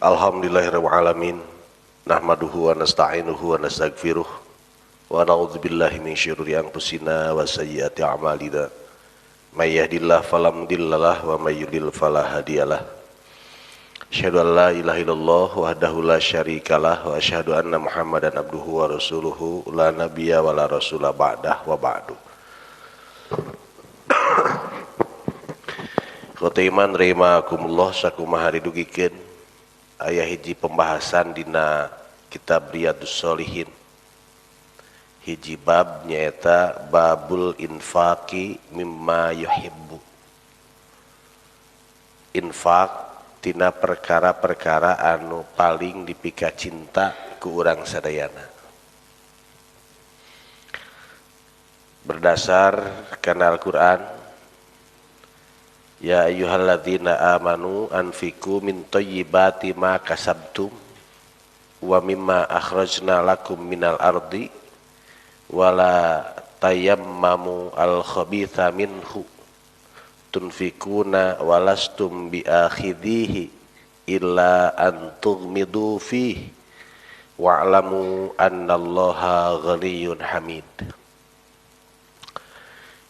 Alhamdulillahirabbil alamin nahmaduhu wa nasta'inuhu wa nastaghfiruh wa na'udzubillahi min syururi anfusina wa sayyiati a'malina may yahdihillahu fala mudhillalah wa may yudlil fala hadiyalah. Asyhadu an la ilaha illallah wahdahu la syarikalah wa asyhadu anna Muhammadan abduhu wa rasuluhu la nabiyya wa la rasula ba'dah wa ba'du. Khotiman rahimakumullah sakumaha didugikeun aya hiji pembahasan dina kitab Riyadhus Shalihin. Hiji bab nyaeta babul infaqi mimma yuhibbu. Infak tina perkara-perkara anu paling dipika cinta ku urang sadayana. Berdasar kana Al-Qur'an, ya ayyuhalladzina amanu anfiqu min thayyibati ma kasabtum wa mimma akhrajna lakum minal ardi wala tayammamu al khabitha minhu tunfikuna walastum biakhidhihi illa an tughmidu fihi wa'lamu annallaha ghaniyyun hamid.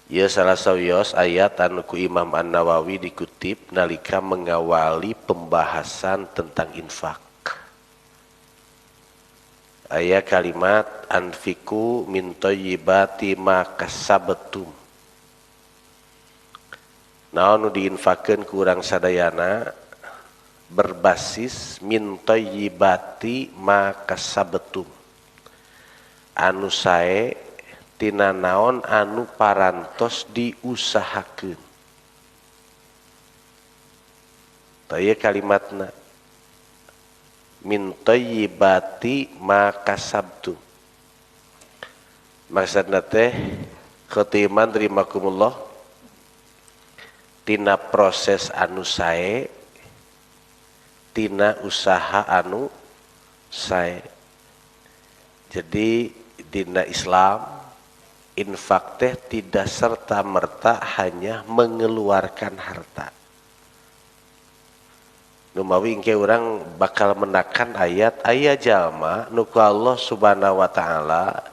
Ya salah sawios ayat anu ku Imam An-Nawawi dikutip nalika mengawali pembahasan tentang infak. Ayat kalimat anfiku min thayyibati ma kasabtum. Naon nu diinfakeun ku urang sadayana berbasis min thayyibati ma kasabtum. Anu sae tina naon anu parantos diusahakeun. Tah ieu kalimatna min thayyibati ma kasabtu. Maksudna teh khatiman rahimakumullah tina proses anu sae, tina usaha anu sae. Jadi dina Islam infak teh tidak serta merta hanya mengeluarkan harta. Numawi engke urang bakal menakan ayat aya jalma nu ku Allah Subhanahu wa taala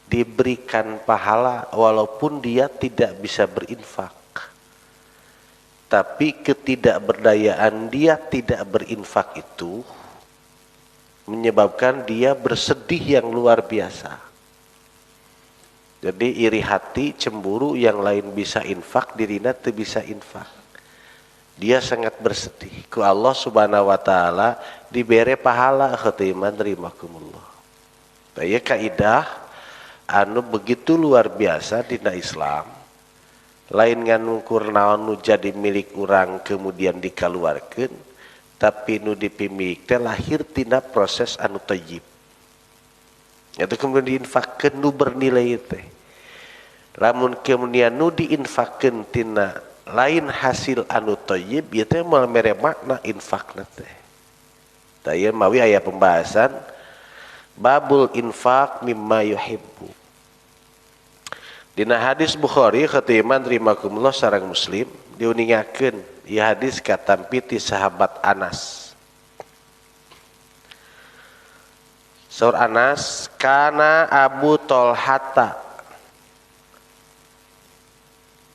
diberikan pahala walaupun dia tidak bisa berinfak. Tapi ketidakberdayaan dia tidak berinfak itu menyebabkan dia bersedih yang luar biasa. Jadi iri hati, cemburu, yang lain bisa infak, dirina teu bisa infak. Dia sangat bersedih. Ku Allah Subhanahu wa taala dibere pahala khatiman rahimakumullah. Tah ieu kaidah anu begitu luar biasa dina Islam. Lain ngan ngukur naon nu jadi milik urang kemudian dikaluarkeun, tapi nu dipimilik teh lahir tina proses anu thayyib. Itu kemudian diinfakkeun nu bernilai teh. Lamun kemudian nu diinfakkeun tina lain hasil anu thayyib ieu teh moal mere makna infakna teh. Tah ieu mawi aya pembahasan babul infak mimma yuhibbu. Dina hadis Bukhari khatiman rahimakumullah sareng Muslim diuningakeun ieu hadis katampi ti sahabat Anas. Saur Anas, kana Abu Tolhata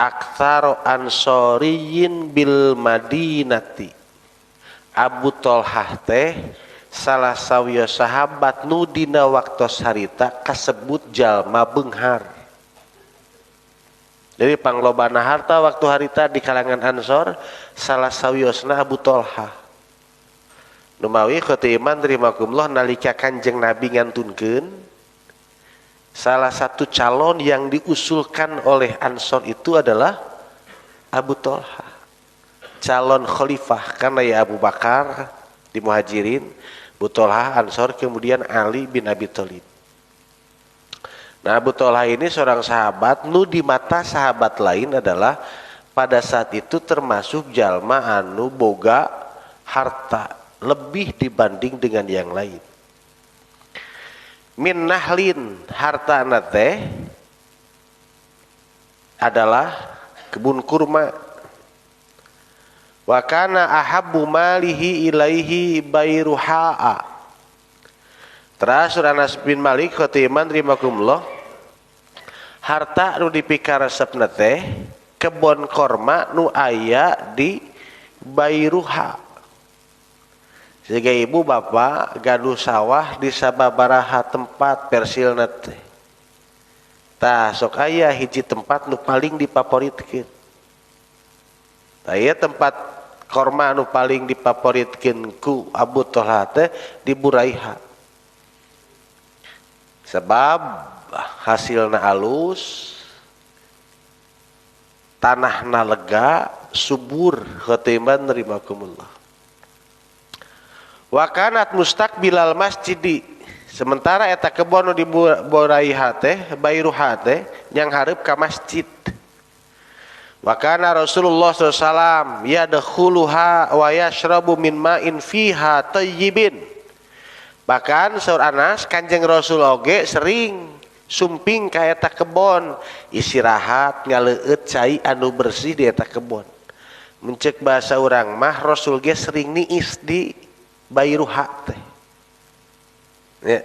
aktsaro ansoriyin bil Madinati. Abu Tolhah teh salah sawios sahabat nu dina waktos harita kasebut jalma beunghar. Jadi panglobana harta waktu harita di kalangan Ansor salah sawiosna Abu Tolhah. Numawi khatiman rahimakumullah nalika Kanjeng Nabi ngantunkeun salah satu calon yang diusulkan oleh Ansor itu adalah Abu Tolhah. Calon khalifah karena ya Abu Bakar di Muhajirin, Abu Tolhah Ansor, kemudian Ali bin Abi Thalib. Nah, Abu Tolhah ini seorang sahabat nu di mata sahabat lain adalah pada saat itu termasuk jalma anu boga harta lebih dibanding dengan yang lain. Min nahlin, harta teh adalah kebun kurma. Wa kana ahabbu malihi ilaihi bayruhaa. Teras Anas bin Malik khotiman rimakumullah, harta nu dipikaresepna teh kebon korma nu aya di Bayruha. Sehingga ibu bapak gaduh sawah di sababaraha tempat persilna teh. Tah sok aya hiji tempat nu paling dipaporitkeun. Tah ieu tempat korma nu paling dipaporitkeun ku Abu Thalha teh di Buraiha. Sebab hasilna alus, tanahna lega, subur, khotiman rimakumullah. Wa kanat mustaqbilal masjidi. Sementara eta kebon nu di Buraiha teh, Bayruha teh yang hareup ka masjid. Wa kana Rasulullah sallallahu alaihi wasallam yadkhuluha wa yashrabu min ma'in fiha tayyibin. Bahkan saur Anas Kanjeng Rasul oge sering sumping ka eta kebon, istirahat ngaleueut cai anu bersih di eta kebon. Mun ceuk bahasa urang mah Rasul ge sering niis di Bayruha teh. Ya,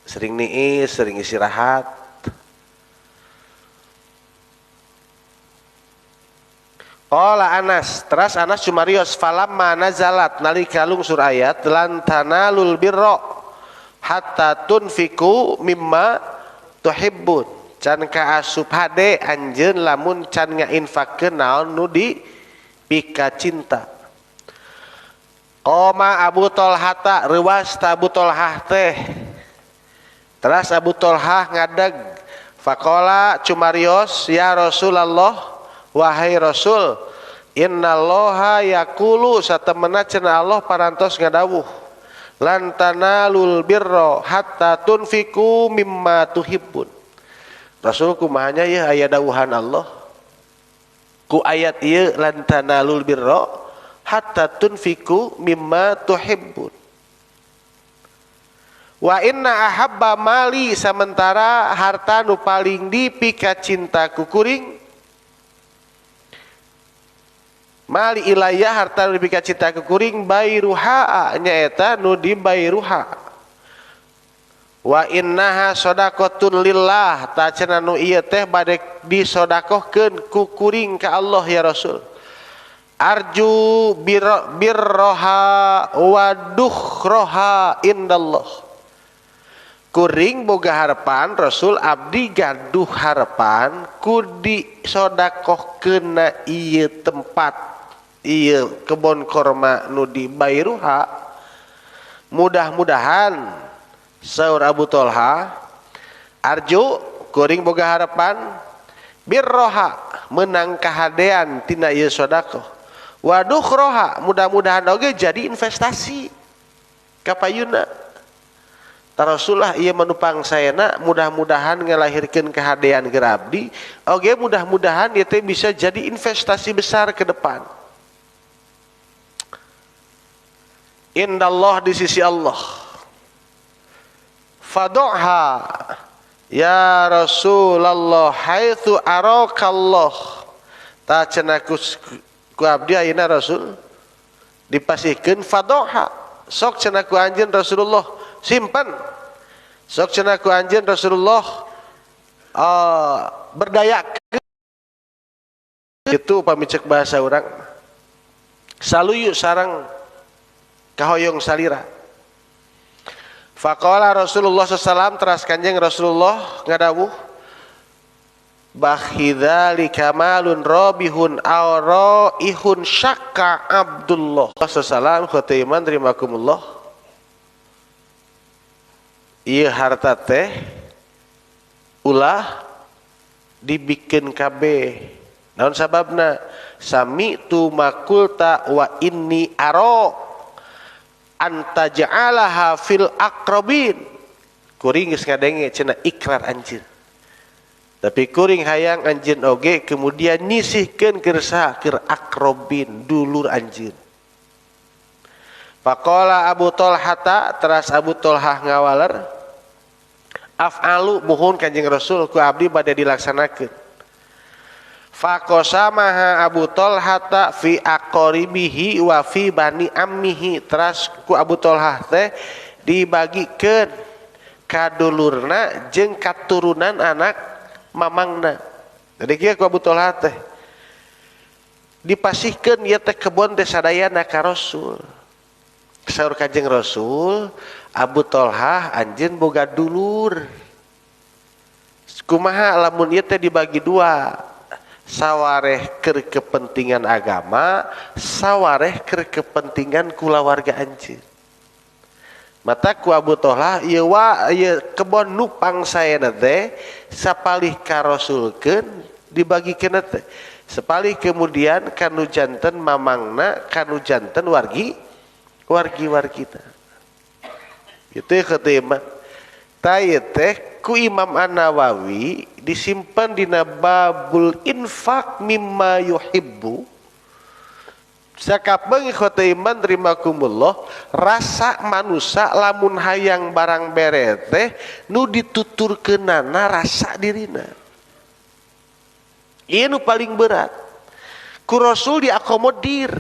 sering niis, sering istirahat. Qala Anas, teras Anas cumarios falamma nazalat nalika lungsur ayat lan tanalul birra hatta tunfiku mimma tuhibbun. Can kaasup hade anjeun lamun can ngainfakkeun naon nu di pika cinta. Qoma Abu Talhata reuwas ta Abu Talhah teh. Teras Abu Talhah ngadeg faqala cumarios ya Rasulullah, wahai Rasul, innallaha yaqulu satemena cenah Allah parantos ngadawuh lan tanalul birra hatta tunfiku mimma tuhibbun. Rasul kumaha nya ieu aya dawuhan Allah ku ayat ieu lan tanalul birra hatta tunfiku mimma tuhibbun. Wa inna ahabba mali, sementara harta nu paling dipika cinta ku kuring, mali ilayah harta nu dipika cinta ku kuring bayruha nyaeta nu di Bayruha. Wa innaha shadaqatun lillah, ta cenah nu ieu teh bade disodakohkeun ku kuring ka Allah ya Rasul. Arju birroha wa dukhroha indallah. Kuring boga harapan Rasul, abdi gaduh harapan ku disodakohkeunna ieu tempat ieu kebon korma nu di Bayruha. Mudah-mudahan saur Abu Talha, arju kuring boga harapan birroha menang kahadean tina ieu sodakoh, waduh roha mudah-mudahan oge jadi investasi kapayuna. Rasulullah ieu manupang sayana mudah-mudahan ngalahirkeun kahadean keur abdi oge mudah-mudahan ieu teh bisa jadi investasi besar ke depan. Indallah, di sisi Allah. Faduha ya Rasulullah haitsu arakallah. Ta cenah ku abdi ayeuna Rasul dipasihkeun faduha sok cenah ku anjeun Rasulullah simpan, sok cenah ku anjeun Rasulullah berdayakeun. Itu pamicek bahasa urang saluyu sarang kahoyong salira. Faqala Rasulullah sallallahu, teras Kanjeng Rasulullah ngadawuh bakhidhalika malun rabihun aw raihun syakka Abdullah sallallahu khatiman rimakumullah. Ieu harta teh ulah dibikin kabeh. Naon sababna? Sami tu makulta wa inni aro anta ja'alaha fil aqrabin. Kuring geus ngadenge cenah ikrar anjeun. Tapi kuring hayang anjeun oge kemudian nyisihkeun keur saha? Keur aqrabin, dulur anjeun. Faqala Abu Talhata, teras Abu Talhah ngawaler, af'alu muhun Kanjeng Rasul ku abdi bade dilaksanakeun. Faqasamaha Abu Talha fi aqaribihi wa fi bani ammihi. Teras ku Abu Talha teh dibagikeun ka dulurna jeung katurunan anak mamangna. Jadi kieu ku Abu Talha teh dipasihkeun ieu teh kebon teh sadayana ka Rasul. Saur Kanjeng Rasul, Abu Talha anjeun boga dulur. Kumaha lamun ieu teh dibagi dua? Sawareh keur kepentingan agama, sawareh keur kepentingan kulawarga anjeun. Mata ku Abu Talha ieu wa ieu kebon nu pangsaena teh sapalih ka Rasulkeun dibagikeun teh. Sepalih kemudian kanu janten mamangna, kanu janten wargi wargi-wargina. Gitu ketimbang. Ta ieu teh ku Imam An-Nawawi disimpan dina babul infak mimma yuhibbu. Sakabeng ikhwata iman rimakumullah, rasa manusia lamun hayang barang bere teh nu dituturkeunana rasa dirina. Ieu nu paling berat. Ku Rasul diakomodir.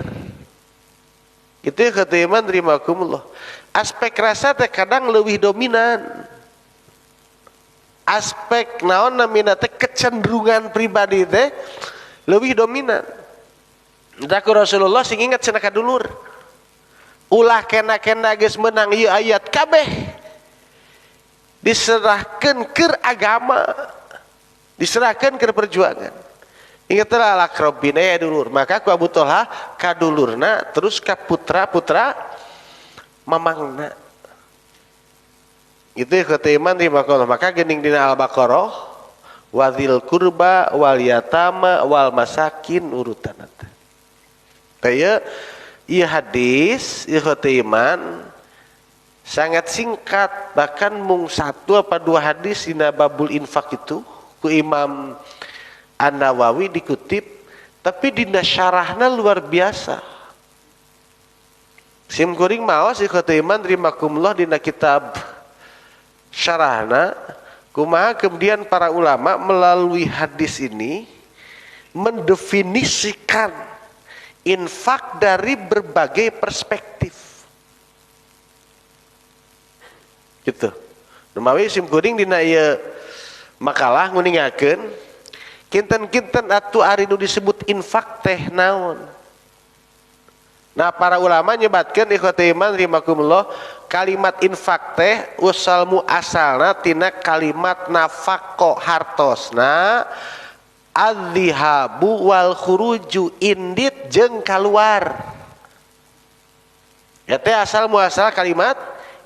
Itu ikhwata iman rimakumullah. Aspek rasa teh kadang leuwih dominan. Aspek naon namina teh kecenderungan pribadi teh leuwih dominan. Da ku Rasulullah sing inget cenah ka dulur. Ulah kena-kena geus meunang ieu ayat kabeh diserahkeun keur agama, diserahkeun keur perjuangan. Inget lah lakrobina ya dulur. Maka ku Abu Talha ka dulurna terus ka putra-putra mamangna. Itu ketiman rimakallah. Maka gening dina Al-Baqarah wadzil kurba wal yatama wal masakin urutan teh. Teh ieu hadis ieu ketiman sangat singkat, bahkan mung satu apa dua hadis dina babul infak itu ku Imam An-Nawawi dikutip, tapi dina syarahna luar biasa. Sim kuring maos ieu ketiman rimakumullah dina kitab syarahna kumaha kemudian para ulama melalui hadis ini mendefinisikan infak dari berbagai perspektif. Gitu. Numawi sim kuring dina ieu makalah nguningakeun kinten-kinten atuh ari nu disebut infak teh naon. Nah, para ulama nyebatkeun ikhwata iman rahimakumullah, kalimat infak teh usalmu asalna tina kalimat nafaqo hartosna adz-dzihabu wal khuruju indit jeung kaluar. Ya teh asal muasal kalimat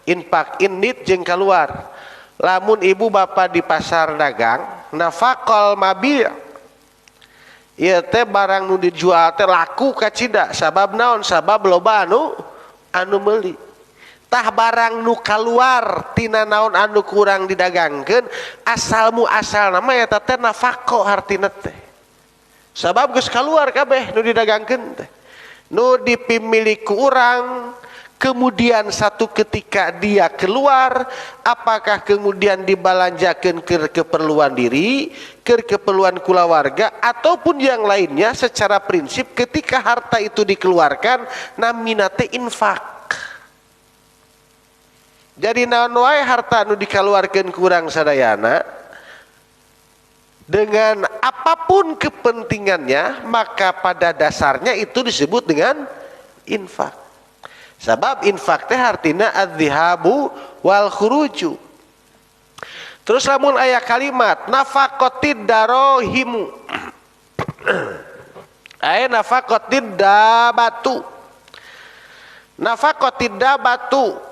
infak indit jeung kaluar. Lamun ibu bapak di pasar dagang nafaqal mabi' ieu teh barang nu dijual teh laku kacida sabab naon, sabab loba anu meuli. Tah barang nu kaluar tina naon anu kurang didagangkeun asal muasal nama eta teh nafaqo hartina teh. Sabab geus kaluar kabeh nu didagangkeun teh. Nu dipimilik ku urang, kemudian satu ketika dia keluar, apakah kemudian dibalanjakeun ke keperluan diri, ke keperluan kulawarga ataupun yang lainnya, secara prinsip ketika harta itu dikeluarkan namina teh infak. Jadi naon wae harta nu dikeluarkeun kurang sadayana dengan apapun kepentingannya, maka pada dasarnya itu disebut dengan infak. Sabab infak teh artina adz-dzihabu wal khuruju. Terus lamun aya kalimat nafaqatid darohimu. Aya nafaqatid dabatu. Nafaqatid dabatu.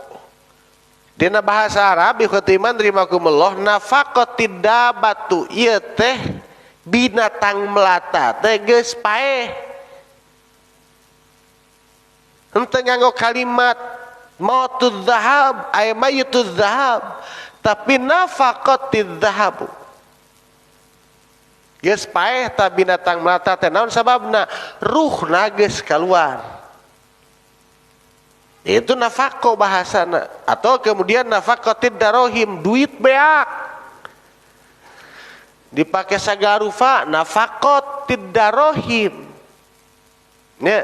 Dina bahasa Arab ikhwatiman rahimakumullah, nafaqatid dabatu ieu teh binatang melata teh geus paeh. Henteu nganggo kalimat mautudz zahab ay mayitudz zahab, tapi nafaqatidz zahabu. Geus paeh ta binatang melata teh naon sababna? Ruhna geus kaluar. Itu nafaqo bahasana. Atau kemudian nafaqatid darohim, duit beak dipakai sagarufa nafaqot. kathrotid darohim. Ya.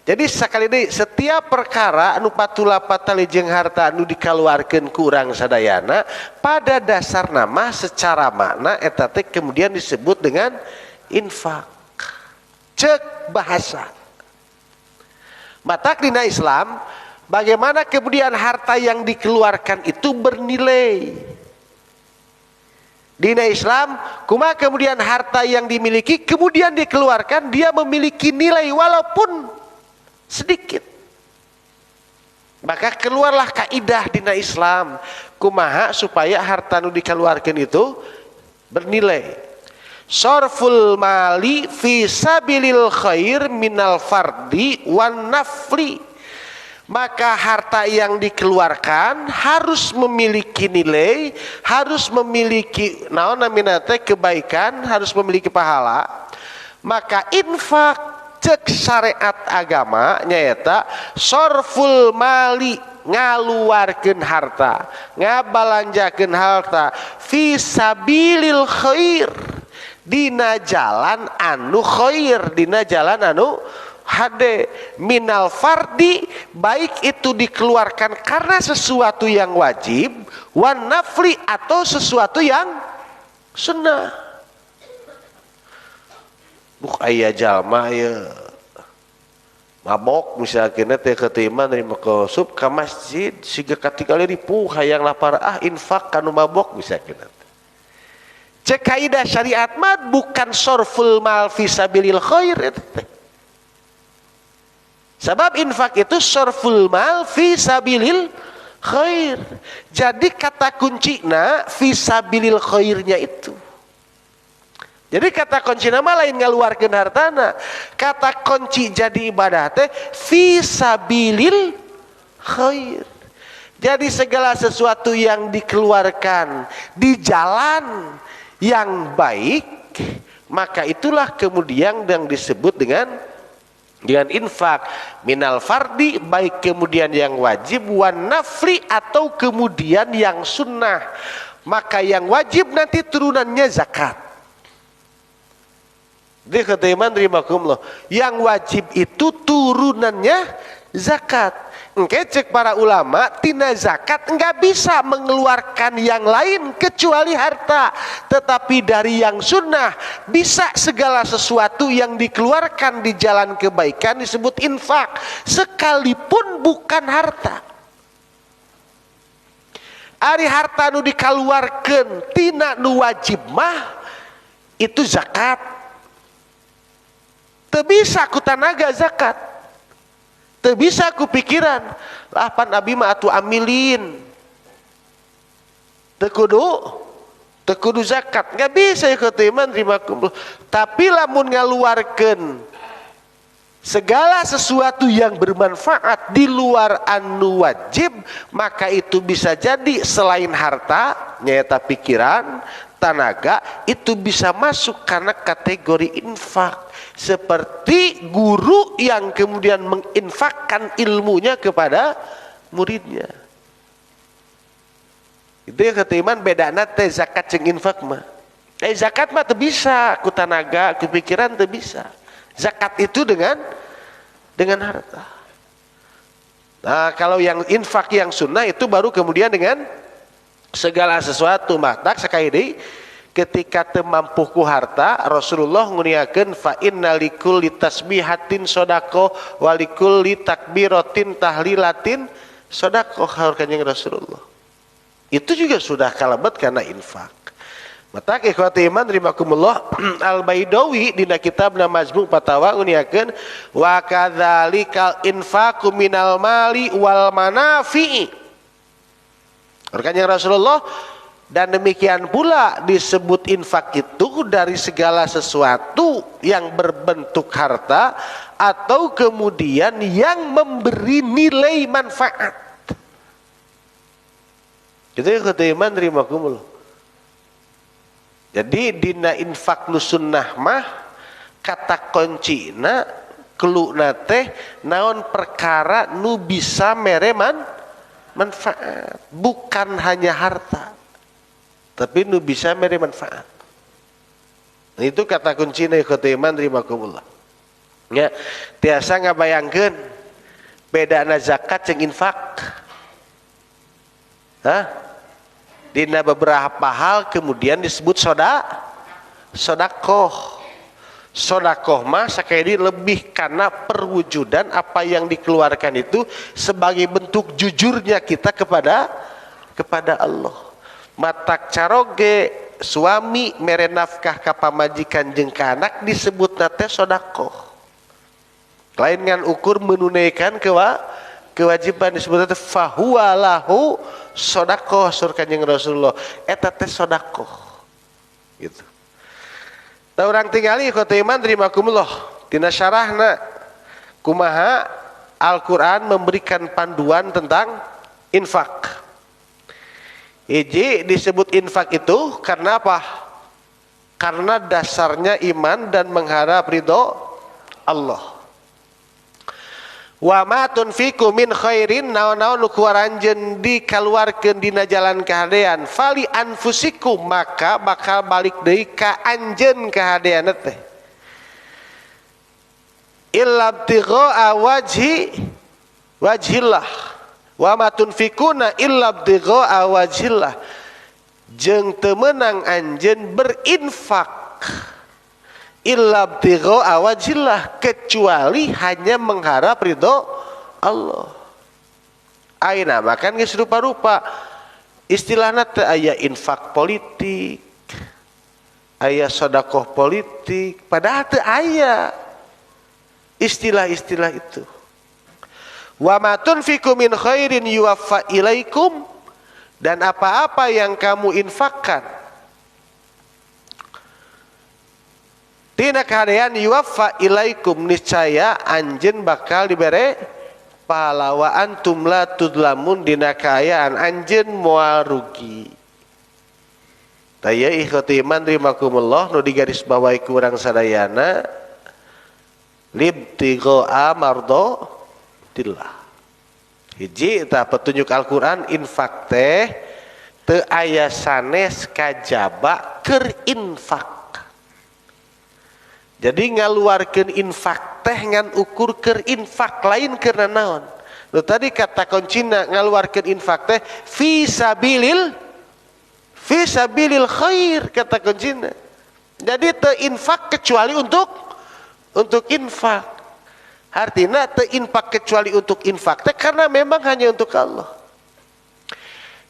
Jadi sekali deui setiap perkara anu patula patali jeung harta anu dikaluarkeun ku urang sadayana pada dasar nama secara makna eta teh kemudian disebut dengan infak. Cek bahasa. Matak dina Islam bagaimana kemudian harta yang dikeluarkan itu bernilai. Dina Islam, kumaha kemudian harta yang dimiliki kemudian dikeluarkan dia memiliki nilai walaupun sedikit. Maka keluarlah kaidah dina Islam, kumaha supaya harta nu dikeluarkan itu bernilai. Sorful mali fi sabilil khair minal fardi wan nafli. Maka harta yang dikeluarkan harus memiliki nilai, harus memiliki naon namina teh kebaikan, harus memiliki pahala. Maka infak cek syariat agama nyaeta sorful mali, ngaluarkeun harta, ngabalanjakeun harta fi sabilil khair, dina jalan anu khair, dina jalan anu hade, minal fardi, baik itu dikeluarkan karena sesuatu yang wajib, wan nafli atau sesuatu yang sunnah. Buk aya jalma ya mabok misalnya teh ketima nerima ke sup ka masjid siga katingali ripuh hayang lapar ah infak kanu mabok misalnya. Cek kaidah syariat mah bukan sorful mal fi sabilil khair eta teh. Sebab infak itu sorful mal fi sabilil khair. Jadi kata kuncina fi sabilil khairnya itu. Jadi kata kunci nama lain ngaluarkeun hartana. Kata kunci jadi ibadah teh fi sabilil khair. Jadi segala sesuatu yang dikeluarkan di jalan yang baik, maka itulah kemudian yang disebut dengan infak. Minal fardi, baik kemudian yang wajib, wan nafli atau kemudian yang sunnah. Maka yang wajib nanti turunannya zakat. Yang wajib itu turunannya zakat. Engke cek para ulama, tina zakat enggak bisa mengeluarkan yang lain kecuali harta. Tetapi dari yang sunnah bisa segala sesuatu yang dikeluarkan di jalan kebaikan disebut infak, sekalipun bukan harta. Ari harta nu dikeluarkan tina nu wajib mah itu zakat. Teu bisa ku tanaga zakat. Teu bisa ku pikiran. Lah pan abi mah atuh amilin. Teu kudu zakat. Enggak bisa ikut iman terima kumpul. Tapi lamun ngaluarkeun segala sesuatu yang bermanfaat di luar anu wajib, maka itu bisa jadi selain harta, nyaeta pikiran, tanaga, itu bisa masuk karena kategori infak. Seperti guru yang kemudian menginfakkan ilmunya kepada muridnya. Itu yang ketiman bedana teh zakat jeung infak mah. Zakat mah teu bisa ku tanaga, ku pikiran teu bisa. Zakat itu dengan harta. Nah, kalau yang infak yang sunnah itu baru kemudian dengan segala sesuatu. Matak sekali deui ketika teu mampu ku harta, Rasulullah nguniakeun fa inna likulli tasbihatin shadaqah wa likulli takbiratin tahlilatin shadaqah, haur kanjeng Rasulullah. Itu juga sudah kalebet karena infak. Matak ikhwati iman rahimakumullah, Al-Baidawi dina kitabna Majmu' Fatawa nguniakeun wa kadzalikal infaqu minal mali wal manafi'i. Kanjeng Rasulullah, dan demikian pula disebut infak itu dari segala sesuatu yang berbentuk harta atau kemudian yang memberi nilai manfaat. Itu yang ketiman rahimakumullah. Jadi dina infak nu sunnah mah kata kuncina keluna teh naon perkara nu bisa mere manfaat, bukan hanya harta. Tapi nu bisa mere manfaat. Itu kata kuncina ikhwati iman rahimakumullah. Ya, tiasa ngabayangkeun bedana zakat jeung infak. Hah? Dina beberapa hal kemudian disebut sodakoh. Sodakoh mah sekali lebih karena perwujudan apa yang dikeluarkan itu sebagai bentuk jujurnya kita kepada Allah. Matak caroge suami mere nafkah ka pamajikan jeung ka anak disebutna teh sodakoh. Lain ngan ukur menunaikan kewajiban disebutna teh fahuwa lahu sodakoh sur Kanjeng Rasulullah. Eta teh sodakoh. Gitu. Tah urang tingali ikhwati iman rahimakumullah tina syarahna kumaha Al-Qur'an memberikan panduan tentang infak. Hiji disebut infak itu karena apa? Karena dasarnya iman dan mengharap ridho Allah. Wa ma tunfiqu min khairin naon-naon nu ku aranjeun dikaluarkeun dina jalan kahadean fali anfusikum maka bakal balik deui ka anjeun kahadean teh. Illa ibtigha'a wajhillah. Wa ma tunfikuna illa ibtigha'a wajhillah. Jeung teu meunang anjeun berinfak illa ibtigha'a wajhillah kecuali hanya mengharap ridho Allah. Ayeuna mah kan geus rupa-rupa istilahna teh aya infak politik, aya sedekah politik, padahal teu aya istilah-istilah itu. Wa ma tunfiqu min khairin yuwaffa ilaikum, dan apa-apa yang kamu infakkan tina kahadean yuwaffa ilaikum niscaya anjeun bakal dibere pahala wa antum la tudlamun dina kaayaan anjeun moal rugi. Taya ikhwati iman rahimakumullah nu digaris bawahi ku urang sadayana libtigha'a mardatillah. Hiji tah petunjuk Al-Qur'an infak teh teu aya sanes kajaba keur infak. Jadi ngaluarkeun infak teh ngan ukur keur infak lain keur nanaon. Nu tadi kata kuncina ngaluarkeun infak teh fi sabilil khair kata kuncina. Jadi teu infak kecuali untuk infak. Artinya teu infak kecuali untuk infak teh karena memang hanya untuk Allah.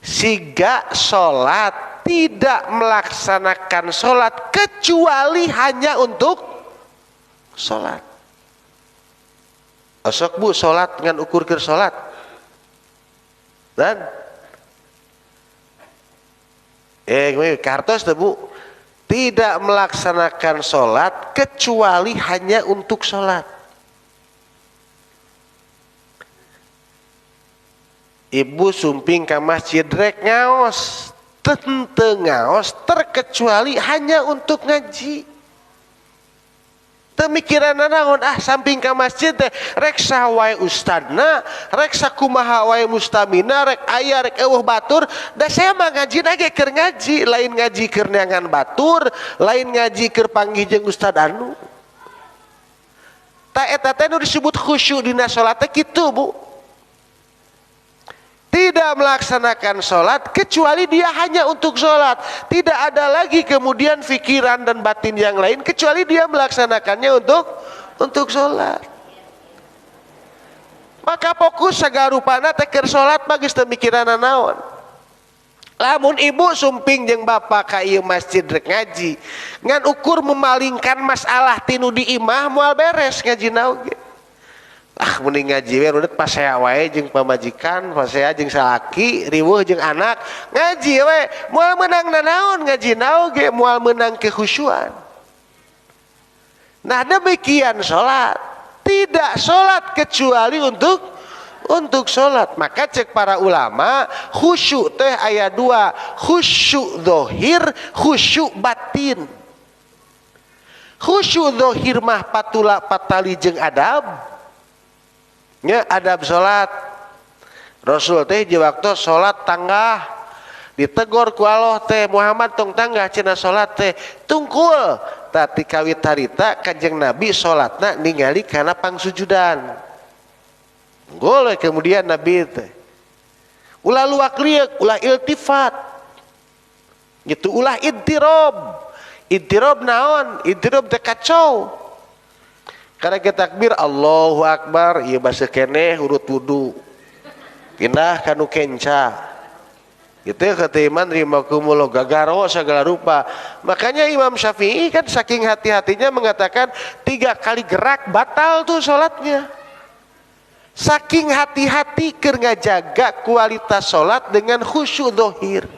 Siga salat tidak melaksanakan salat kecuali hanya untuk salat. Osok bu salat ngan ukur keur salat. Dan kartos teh bu tidak melaksanakan salat kecuali hanya untuk salat. Ibu sumping ka masjid rek ngaos, teu ngaos terkecuali hanya untuk ngaji. Temikiran naon ah samping ka masjid teh rek saha wae ustadna, rek sakumaha wae mustamina, rek aya rek eueuh batur, da saya mah ngaji ge keur ngaji, lain ngaji keur neangan batur, lain ngaji keur panggih jeung ustad anu. Ta eta teh nu disebut khusyuk dina salat teh kitu bu. Tidak melaksanakan sholat kecuali dia hanya untuk sholat. Tidak ada lagi kemudian pikiran dan batin yang lain kecuali dia melaksanakannya untuk sholat. Maka fokus sagarupana teh keur sholat mah geus teu mikiran naon. Lamun ibu sumping jeung bapak ka ieu masjid rek ngaji, ngan ukur memalingkan masalah tinu di imah moal beres ngajina oge. Ah mending ngaji we rudet pasea wae jeung pamajikan, pasea jeung salaki, riweuh jeung anak, ngaji we moal meunang nanaon ngajina oge moal meunang kekhusyuan. Nah demikian sholat, tidak sholat kecuali untuk sholat. Maka cek para ulama khusyuk teh ayat 2, khusyuk dzohir, khusyuk batin. Khusyuk dzohir mah patula patali jeung adab. Nya adab sholat. Rasul teh di waktu sholat tanggah ditegor ku Allah teh, Muhammad tong tanggah cenah sholat teh tungkul Tati kawit harita Kanjeng Nabi salatna ningali kana pangsujudan. Goleh kemudian Nabi teh. Ulah luak liek, ulah iltifat. Gitu ulah idtirob. Idtirob naon? Idtirob teh kacau. Karena kita takbir Allahu Akbar, ieu basa keneh urut wudu. Pindah kanu kenca. Gitu kata iman rimakumullah gagaro segala rupa. Makanya Imam Syafi'i kan saking hati-hatinya mengatakan 3 kali gerak batal tuh sholatnya. Saking hati-hati keur ngajaga kualitas sholat dengan khusyuk dohir.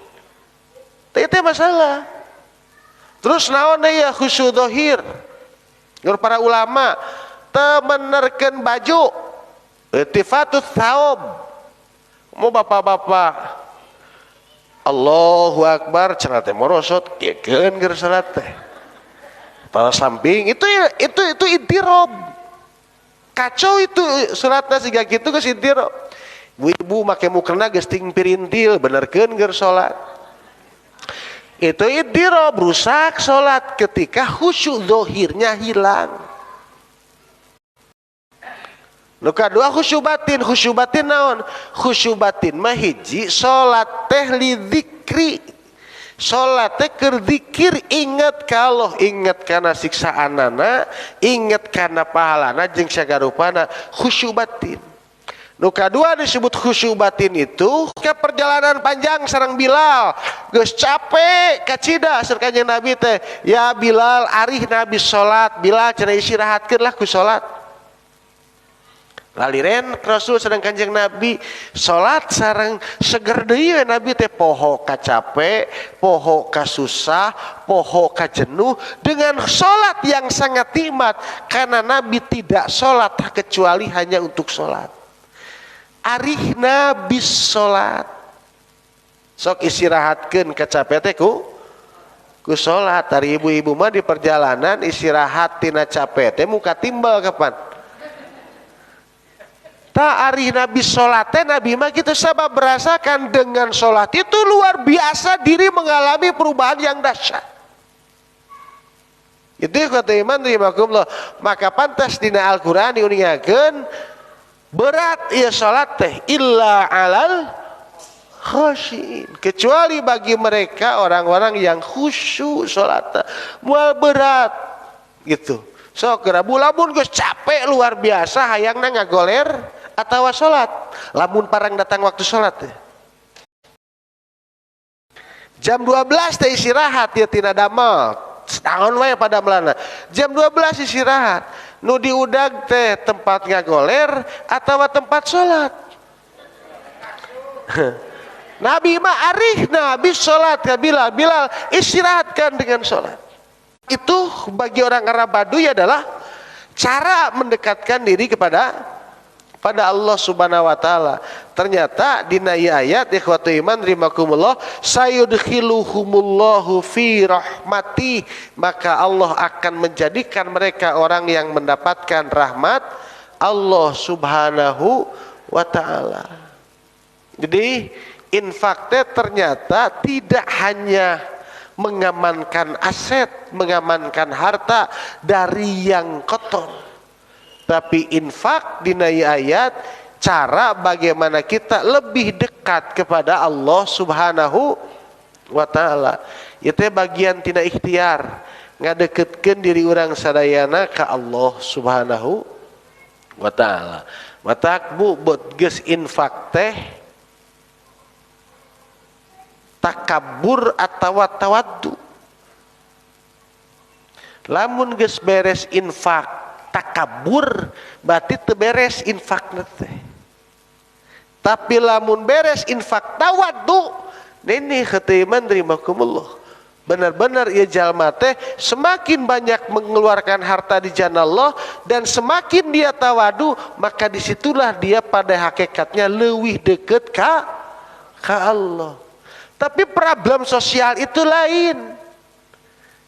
Itu masalah. Terus naon ya khusyuk dohir? Menurut para ulama temenerkeun baju iltifatut thaub. Mau bapak-bapak Allahu Akbar cenah teh morosot kiekeun keur salat teh. Para samping itu idtirob. Kacau itu salatna siga kitu geus idtirob. Ibu make mukena geus ting pirintil benerkeun keur salat. Itu idtirob, rusak salat ketika khusyuk zahirnya hilang. Nu kadua khusyuk batin naon? Khusyuk batin mah hiji salat teh li dzikri. Salat teh keur dzikir, inget ka Allah, inget kana siksaanana, inget kana pahalana jeung sagarupana, khusyuk batin. Nu kadua disebut khusyuk batin itu ke perjalanan panjang sareng Bilal, geus capek kacida sareng Kanjeng Nabi teh, ya Bilal arih Nabi salat, Bilal cenah istirahatkeun lah ku salat. Laliren Rasul sareng Kanjeng Nabi salat sareng seger deui Nabi teh poho ka capek, poho ka susah, poho ka jenuh dengan salat yang sangat nikmat karena Nabi tidak salat kecuali hanya untuk salat. Arih Nabi salat. Sok istirahatkeun ka capek teh ku salat. Ari ibu-ibu mah di perjalanan istirahat tina capek teh muka timbal kapan? Tak arih Nabi sholatnya Nabi mah gitu sebab berasakan dengan sholat itu luar biasa diri mengalami perubahan yang dahsyat. Itu kata iman rahimakumullah. Maka pantas dina Al-Qur'an diuningakeun berat ieu sholat teh illa alal khasyin, kecuali bagi mereka orang-orang yang khusyuk sholat mual berat gitu. Sok geura lamun geus capek luar biasa hayangna ngagoler atawa sholat, lamun parang datang waktu sholat teh. Jam 12 teh istirahat ya tina damel, naon wae pada melana. Jam 12 istirahat, nu diudag teh tempat ngagoler atawa tempat sholat. Nabi mah arih Nabi sholat ya Bilal, Bilal istirahatkan dengan sholat. Itu bagi orang Arab Baduy adalah cara mendekatkan diri kepada pada Allah Subhanahu wa taala. Ternyata dina ayat ikhwatu iman rahimakumullah sayudkhiluhumullahu fi rahmati, maka Allah akan menjadikan mereka orang yang mendapatkan rahmat Allah Subhanahu wa taala. Jadi infak teh ternyata tidak hanya mengamankan aset, mengamankan harta dari yang kotor. Tapi infak dinai ayat cara bagaimana kita lebih dekat kepada Allah Subhanahu wa taala. Itu bagian tina ikhtiar ngadeketkeun diri urang sadayana ka Allah Subhanahu wa taala. Matak bu buat geus infak teh takabur atawa tawaddu. Lamun geus beres infak takabur berarti teu beres infakna teh. Tapi lamun beres infak tawaddu nini khatiman rahimakumullah. Benar-benar ieu jalma teh semakin banyak mengeluarkan harta di jalan Allah dan semakin dia tawadu, maka disitulah dia pada hakikatnya leuwih deket ka Allah. Tapi problem sosial itu lain.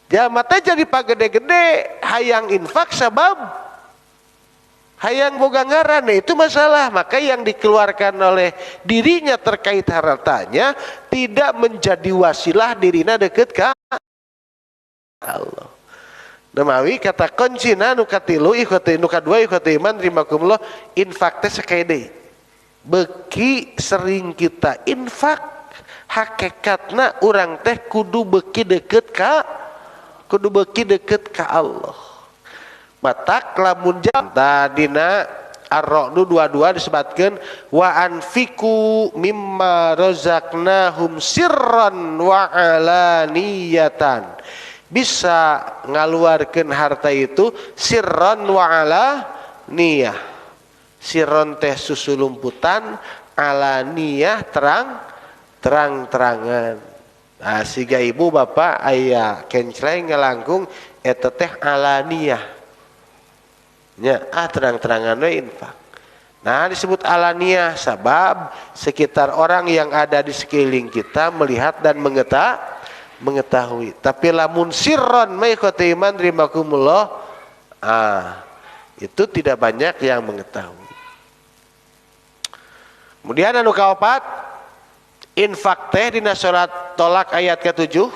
Jalma teh jadi pagede-gede hayang infak sabab hayang boga ngaran, itu masalah. Maka yang dikeluarkan oleh dirinya terkait hartanya tidak menjadi wasilah dirinya deket ke Allah. Namawi kata kuncina nu katilu ikhwati nu kadua ikhwati iman rahimakumullah infak teh sakali deui. Beki sering kita infak hakikatna urang teh kudu beki deket ka Allah. Matak lamun tadina Ar-Ra'du 22 disebutkeun wa anfiku mimma razaqnahum sirran wa alaniyatan. Bisa ngaluarkeun harta itu sirran wa alaniyah. Sirron teh susulumputan, alaniyah terang-terangan. Nah, siga ibu bapak aya kencleng ngalangkung eta teh alaniyah. Nya terang-terangan we infak. Nah, disebut alaniyah sabab sekitar orang yang ada di sekeliling kita melihat dan mengetahui. Tapi lamun sirron maikhwati iman rahimakumullah, itu tidak banyak yang mengetahui. Kemudian anu kaopat, infak teh dina surat Tolak ayat ke-7.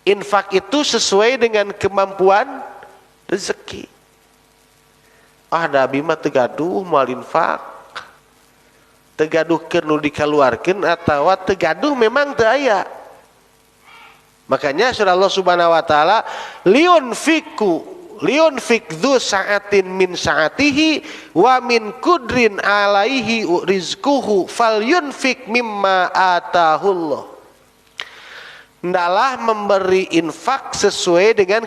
Infak itu sesuai dengan kemampuan rezeki. Ah, da abi mah teu gaduh moal infak. Teu gaduh keur nu dikaluarkeun atawa teu gaduh memang teu aya. Makanya surah Allah Subhanahu wa taala liunfik dzu sa'atin min sa'atihi wa min kudrin alaihi rizquhu falyunfik mimma atahullah. Hendaklah memberi infak sesuai dengan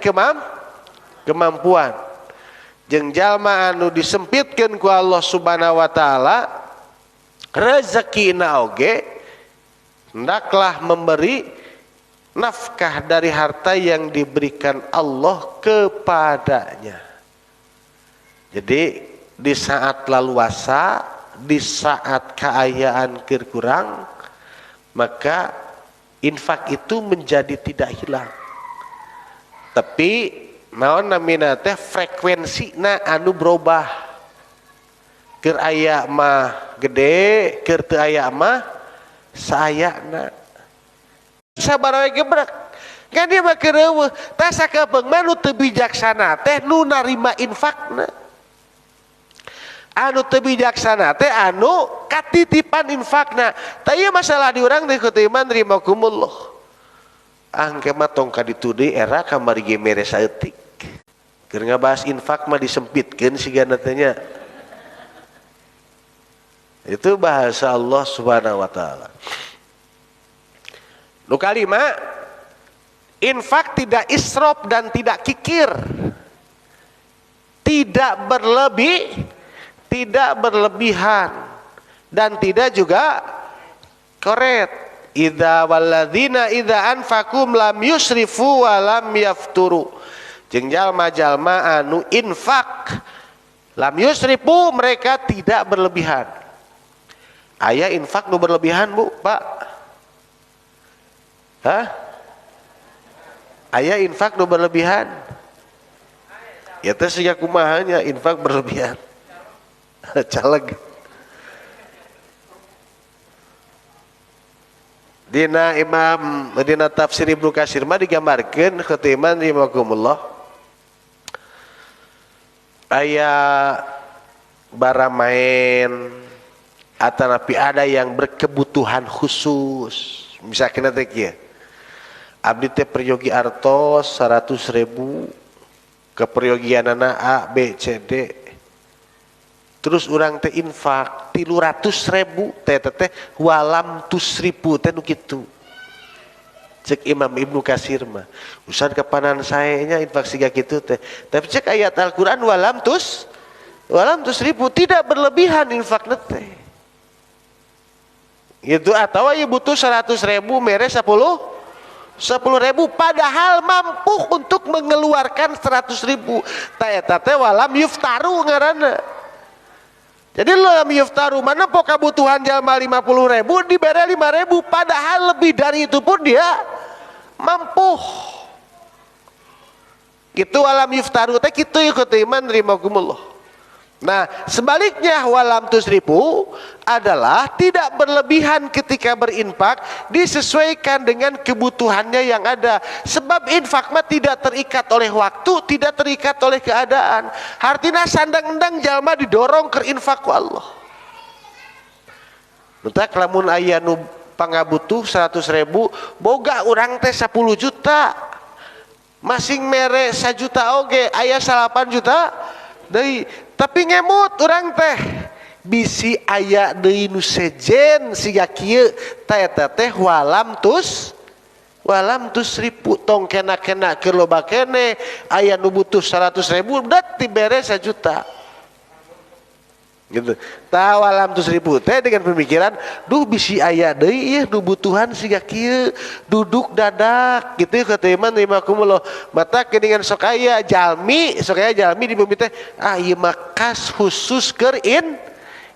kemampuan. Jeung jalma anu disempitkeun ku Allah Subhanahu wa taala rezekina oge hendaklah memberi nafkah dari harta yang diberikan Allah kepadanya. Jadi di saat laluasa, di saat keayaan keur kurang, maka infak itu menjadi tidak hilang. Tapi naon namina teh frekuensina anu berubah. Keur aya mah gede, keur teu aya mah saayana. Sabar we gebrek. Kan dia mah keur eueuh. Tah sakapeung mah nu teu bijaksana teh nu narima infakna. Anu teu bijaksana teh anu katitipan infakna. Tah ieu masalah di urang teh kitu iman rahimakumullah. Angke mah tong ka ditu deui era kamari ge mere saeutik. Keur ngabahas infak mah disempitkeun sigana teh nya. Itu bahasa Allah Subhanahu wa taala. Nu kalima, infak tidak israf dan tidak kikir. Tidak berlebih, tidak berlebihan dan tidak juga koret. Idza walladzina idza anfaqum lam yusrifu wa lam yafturu. Jeung jalma-jalma anu infak lam yusrifu, mereka tidak berlebihan. Aya infak nu berlebihan, Bu, Pak? Hah? Aya infak nu berlebihan? Ya teh siga kumaha nya infak berlebihan. Caleg. Dina Imam dina tafsir Ibnu Katsir mah digambarkeun khatiman rahimakumullah. Aya baramaen atanapi ada yang berkebutuhan khusus. Misalkan teh kieu. Abdi teh peryogi artos 100.000 keperyogianana A B C D. Terus urang teh infak 300.000 teh teh walam tusripu teh nu kitu. Cek Imam Ibnu Katsir mah. Usan kapanan sae nya infak siga kitu teh. Tapi cek ayat Al-Qur'an walam tusripu, tidak berlebihan infakna teh. Gitu atau ieu butuh 100.000 mere 10.000 padahal mampu untuk mengeluarkan 100.000. Tah eta teh walam yuftaru ngaranna. Jadi lam yuftaru mana po kebutuhan jalma 50.000 dibere 5.000 padahal lebih dari itu pun dia mampu. Gitu alam yuftaru teh kitu ieu iman rahimakumullah. Nah, sebaliknya walam tusrifu adalah tidak berlebihan ketika berinfak, disesuaikan dengan kebutuhannya yang ada. Sebab infak mah tidak terikat oleh waktu, tidak terikat oleh keadaan. Hartina sandang-endang jalma didorong ke infak ku Allah. Entak lamun aya nu pangabutuh 100.000, boga urang teh 10 juta. Masing mere 1 juta oge aya 8 juta deui. Tapi ngemut urang teh bisi aya deui nu sejen siga kieu teh teh walam tusrifu tong kena-kena keur loba kene aya nu butuh 100.000 dat dibere 1 juta gitu. Tah walam tusrifu teh dengan pemikiran duh bisi aya deui ieu nu butuhan siga kieu duduk dadak gitu kateuman rimakumullah. Mata geuningan sok aya jalmi di bumi teh ah ieu mah kas khusus keur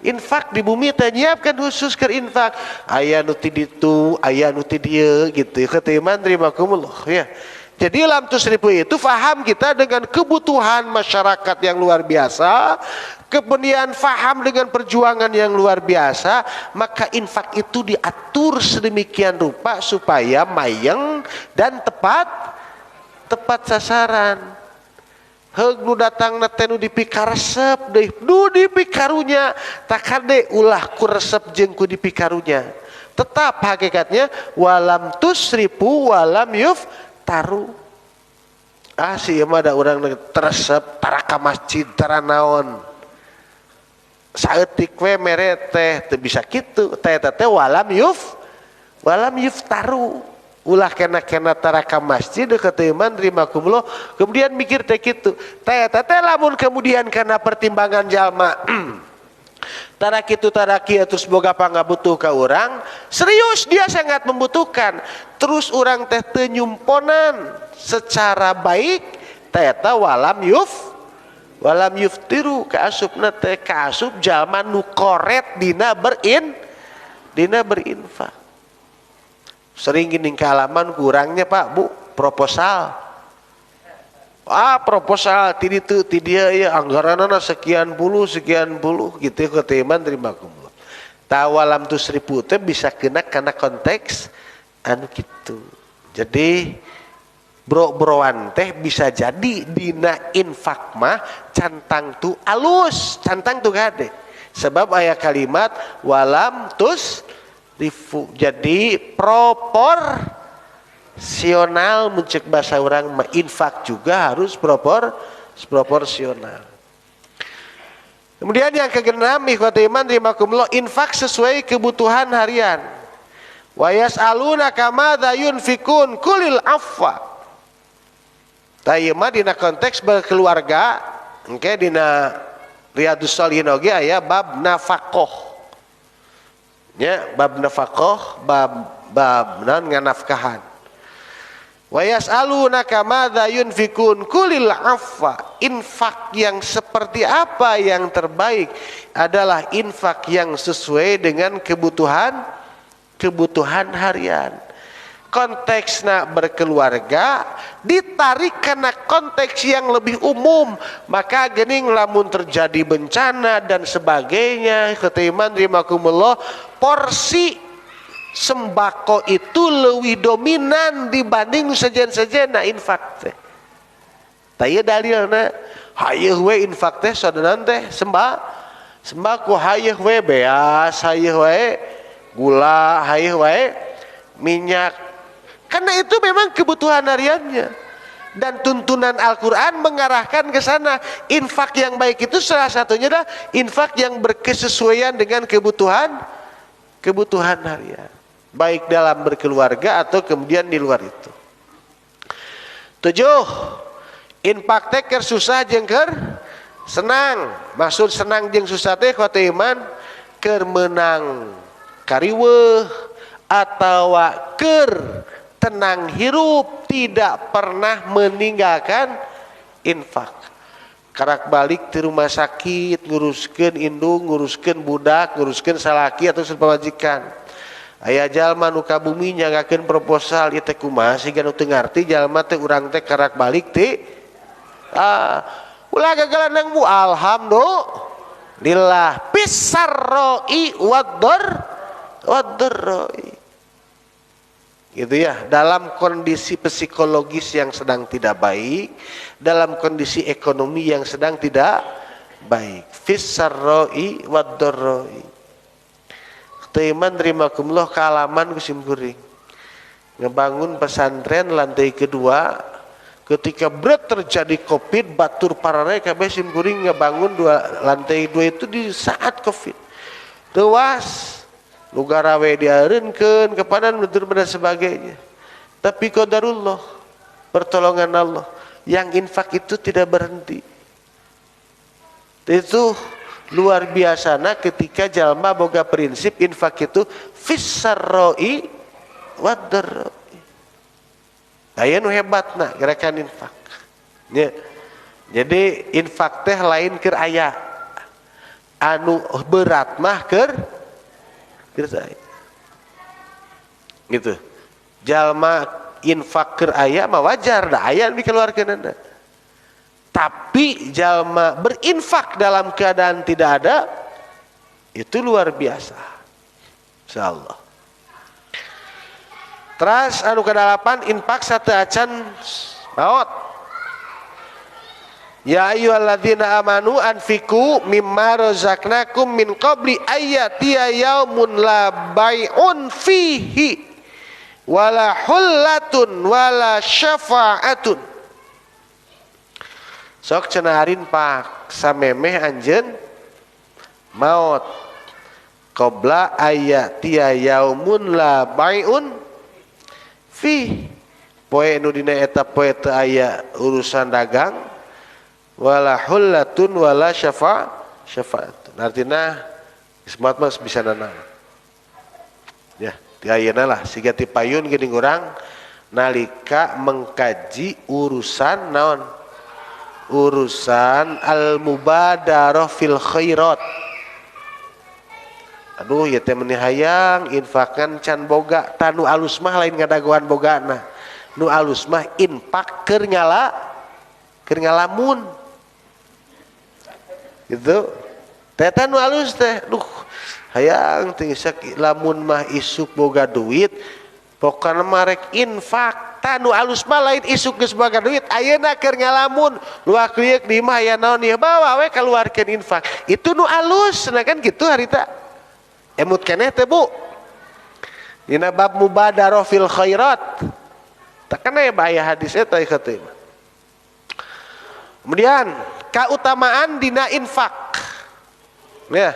infak di bumi teh nyiapkeun khusus keur infak aya nu ti ditu aya nu ti dieu gitu kateuman rimakumullah ya. Jadi lam tusrifu itu faham kita dengan kebutuhan masyarakat yang luar biasa, kemudian faham dengan perjuangan yang luar biasa, maka infak itu diatur sedemikian rupa supaya mayeng dan tepat sasaran. Heug nu datangna teh nu dipikaresep deui, nu dipikarunya, takade ulah ku resep jeung ku dipikarunya. Tetap hakikatnya walam tusrifu walam yuf taruh. Ah si ieu mah da urang teresep tara ka masjid tara naon. Saeutik we mere teh teu bisa kitu. Teh teh walam yuftaru. Ulah kena-kena tara ka masjid keteuman rimakumullah kemudian mikir teh kitu. Teh teh lamun kemudian karena pertimbangan jalma tara kitu tara kieu terus boga pangabutuh ka urang, serius dia sangat membutuhkan. Terus urang teh teu nyumponan secara baik teh eta walam yuftiru kaasupna teh kaasup jalma nu koret dina berinfak. Sering gini kaalaman kurangnya Pak Bu proposal. Ah proposal ti ditu ti dieu ieu anggaranna sekian puluh gitu keteman rimakumullah. Tawalam tusrifu teh bisa kena karena konteks anu kitu. Jadi bro-broan teh bisa jadi dina infak mah cantang tu alus, cantang tu kade. Sebab aya kalimat walam tusrifu. Jadi proporsional mencek bahasa orang infak juga harus proporsional. Kemudian yang keenam ikhwat iman rimakumullah, infak sesuai kebutuhan harian. Wa yas'alunaka madza yunfikun kulil afwa. Tah ieu mah dina konteks berkeluarga, engke dina Riyadhus Shalihin oge aya bab nafaqah. Nya bab nafaqah, bab naon nganafkahan. Wa yas'alunaka madza yunfikun kulil afwa. Infak yang seperti apa yang terbaik adalah infak yang sesuai dengan kebutuhan harian. Konteksna berkeluarga ditarik karena konteks yang lebih umum, maka gening lamun terjadi bencana dan sebagainya ketiman rimakumullah, porsi sembako itu lebih dominan dibanding sejen-sejen. Nah infak teh tah ieu dalilna hayeuh we infak teh sodanan teh sembako hayeuh we beas, hayeuh we gula, hayeuh we minyak. Karena itu memang kebutuhan hariannya. Dan tuntunan Al-Quran mengarahkan ke sana. Infak yang baik itu salah satunya adalah infak yang berkesesuaian dengan kebutuhan harian. Baik dalam berkeluarga atau kemudian di luar itu. 7. Infak teh keur susah jeung keur senang. Maksud senang jeung susah teh kuat iman keur meunang kariweuh atawa keur tenang hirup, tidak pernah meninggalkan infak. Karak balik di rumah sakit nguruskeun indung, nguruskeun budak, nguruskeun salaki atau pamajikan. Aya jalma nu ka bumi nyanggakeun proposal ieu teh kumaha siga nu teu ngarti jalma teh urang teh karak balik ti ulah gagalan bu alhamdulillah. Lillah fisarroi waddorroi. Gitu ya, dalam kondisi psikologis yang sedang tidak baik, dalam kondisi ekonomi yang sedang tidak baik. Fisarroi waddorroi. Teiman rimakumullah kalaman kusim kuring. Ngebangun pesantren lantai kedua ketika berat terjadi Covid, batur parare kabeh sim kuring ngebangun dua lantai dua itu di saat Covid. Tewas nu garawe diareunkeun kepada nutur dan sebagainya. Tapi qadarullah, pertolongan Allah, yang infak itu tidak berhenti. Itu luar biasa nah ketika jalma boga prinsip infak itu fissarroi waddorroi. Aya nu hebatna gerakan infak. Ya. Jadi infak teh lain keur aya. Anu berat mah keur aya. Gitu. Jalma infak keur aya mah wajar da aya nu dikeluarkeunana. Tapi jalma berinfak dalam keadaan tidak ada itu luar biasa. Insyaallah. Teras anu kedalapan infak sateuacan maot. Ya ayyuhalladzina amanu anfiqu mimma razaqnakum min qabli ayyatiya yaumun la bai'un fihi wala hullatun wala syafa'atun. Sok cenah arin pak samemeh anjeun maot qabla ayyatiya yaumun la bai'un fi, poe nu dina eta poe teu aya urusan dagang wala hullatun wala syafaatun. Artina ismat mas bisa nanaon. Ya, ti ayeuna lah siga ti payun geuning urang nalika mengkaji urusan naon? Urusan al-mubadarah fil khairat. Aduh ya teh meni hayang infakan can boga tanu alus mah lain ngadagoan bogana. Nu alus mah infak keur ngalamun. Gitu. Teh nu alus teh duh hayang teh lamun mah isuk boga duit pokona mah rek infak. Tanu alus mah lain isuk geus boga duit ayeuna keur ngalamun luak liuk di imah aya naon ieu bawa we kaluarkeun infak. Itu nu alus nah kan gitu harita. Emut keneh teh Bu. Dina bab mubadarah fil khairat. Tak kena ya bahaya hadis eta ieu. Kemudian kautamaan dina infak. Ya.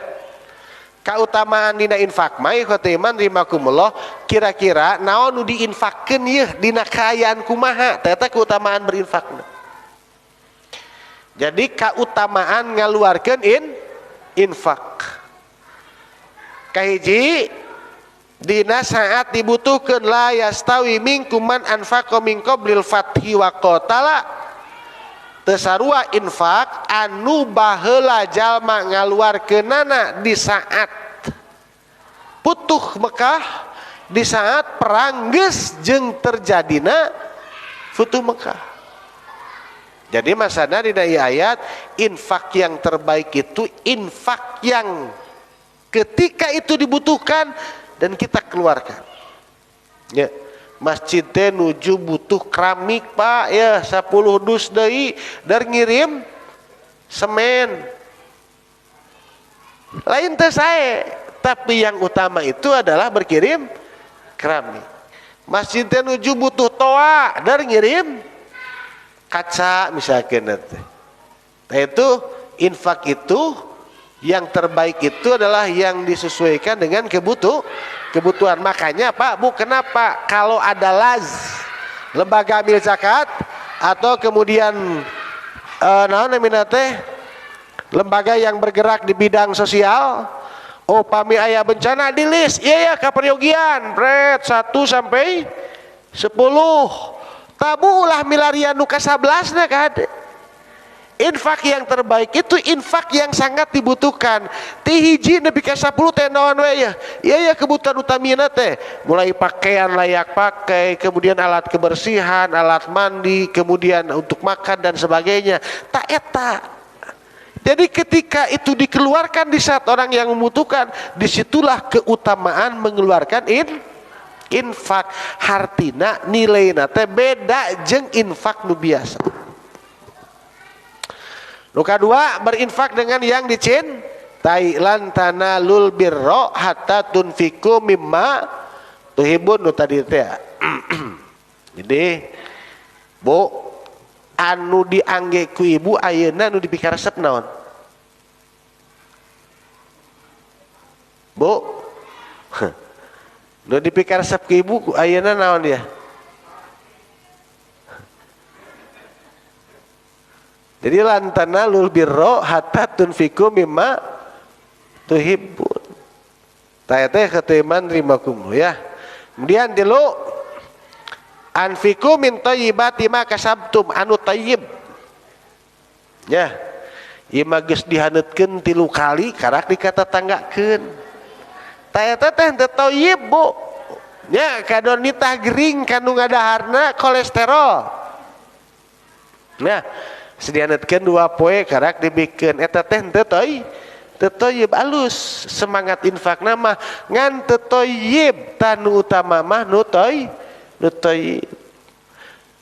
Kautamaan dina infak mah ikhwatiman rahimakumullah kira-kira naon nu diinfakkeun yeuh dina kaayaan kumaha teh eta keutamaan berinfakna. Jadi kautamaan ngaluarkeun infak. Kahiji dina saat dibutuhkeun la yastawi minkum man anfaqa min qablil fathi wa qatala. Teu sarua infak anu baheula jalma ngaluarkeunana di saat putuh Mekah, di saat perang geus jeung terjadina futuh Mekah. Jadi masana dina ieu ayat infak yang terbaik itu infak yang ketika itu dibutuhkan dan kita keluarkan. Ya, masjid teh nuju butuh keramik Pak ya 10 dus deui dar ngirim semen. Lain teh sae, tapi yang utama itu adalah berkirim keramik. Masjid teh nuju butuh toa dar ngirim kaca misalkan teh. Nah itu infak itu yang terbaik itu adalah yang disesuaikan dengan kebutuhan. Makanya Pak Bu, kenapa kalau ada laz, lembaga amil zakat atau kemudian naon namina teh lembaga yang bergerak di bidang sosial, oh pami aya bencana di list, iya ya kaperyogian, pret 1 sampai 10. Tabu ulah milarian nu ka 11 na kade. Infak yang terbaik itu infak yang sangat dibutuhkan. Ti hiji nepi ka 10 teh naon we ya? Iya ya kebutuhan utamina teh, mulai pakaian layak pakai, kemudian alat kebersihan, alat mandi, kemudian untuk makan dan sebagainya. Tak eta. Jadi ketika itu dikeluarkan di saat orang yang membutuhkan, disitulah keutamaan mengeluarkan infak. Hartina nilaina teh beda jeung infak nu biasa. Nu kadua, berinfak dengan yang dicintai. Lan tanalul birra hatta tunfiku mimma tuhibbun, nu tadi teh. Jadi Bu, anu diangge ku ibu ayeuna nu dipikaresep naon? Bu, nu dipikaresep ku ibu ayeuna naon dia? Jadi lan tanalul birra hatta tunfiku mimma tuhibbun. Tah teh keteman rimakum ya. Kemudian tilu, anfiku min thayyibati ma kasabtum, anu thayyib. Ya. Ieu mah geus dihaneutkeun 3 kali karak dikatatanggakeun. Tah eta teh teu thayyib, Bu. Ya, kadon nitah gering kanu ngadaharna kolesterol. Nah, sedianetkeun 2 poe karak dibikeun eta teh teu thayyib alus. Semangat infakna mah ngan teu thayyib, tanu utama mah nu thayyib.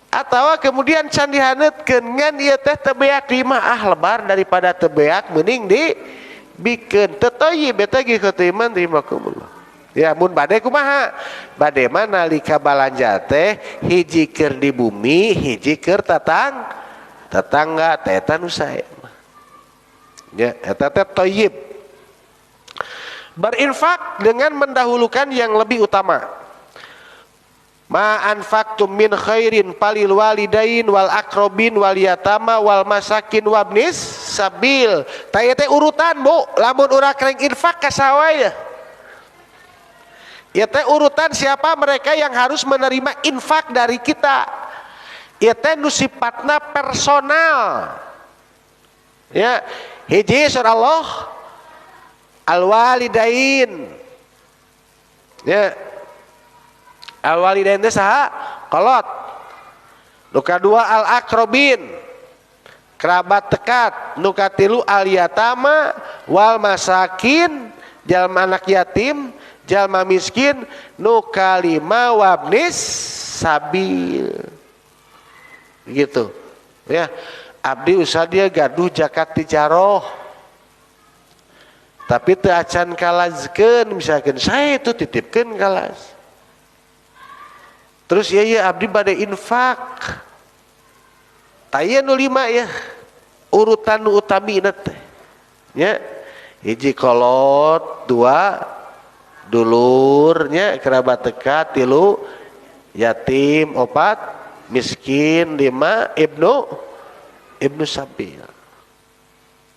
Atawa kemudian can dihaneutkeun ngan ieu teh teu beak di imah, ah lebar daripada teu beak mending dibikeun. Teu thayyib eta ge iman rahimakumullah. Ya mun bade kumaha? Bade mah nalika balanja teh hiji keur di bumi, hiji keur tetangga, teh eta nu sae mah. Ya, eta teh thayyib. Berinfak dengan mendahulukan yang lebih utama. Ma anfaqtum min khairin falil walidain wal aqrabin wal yatama wal masakin wabnis sabil. Tah ieu teh urutan, Bu. Lamun urang reng infak ka saha wae. Ieu teh urutan siapa mereka yang harus menerima infak dari kita. Ieu teh nu sifatna personal. Ya, hiji surah Allah al walidain. Ya. Al walidain teh saha? Kolot. Nu kadua al akrobin, kerabat dekat. Nu katilu al yatama wal masakin, jalma anak yatim, jalma miskin. Nu kalima wabnis sabil. Gitu. Ya, abdi usah dia gaduh zakat tijaroh. Tapi teu acan kalazkeun, misalkan saya itu titipkeun kalaz. Terus ya ya abdi bade infak. Taya nu 5 ya. Urutan nu utamina teh. Nya, hiji kolot, 2 dulurnya kerabat dekat, 3 yatim, 4 miskin, 5 ibnu sabil.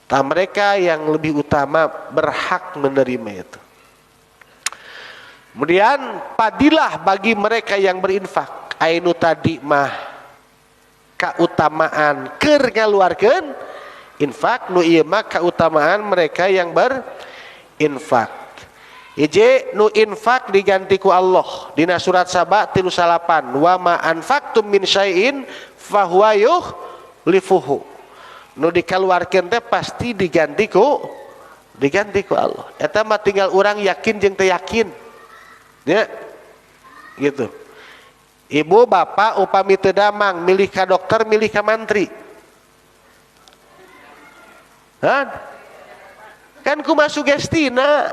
Tah mereka yang lebih utama berhak menerima itu. Kemudian padilah bagi mereka yang berinfak. Ainu tadi mah kautamaan keur ngaluarkeun infak, nu ieu mah kautamaan mereka yang berinfak. Hiji nu infak diganti ku Allah dina surat Saba 38, wa ma anfaqtum min syai'in fahuwa yukhlifuhu. Nu dikaluarkeun teh pasti diganti ku Allah. Eta mah tinggal urang yakin jeung teu yakin. Ya, gitu. Ibu bapak upami teu damang milih ka dokter milih ka mantri. Hah? Kan kumaha sugestina?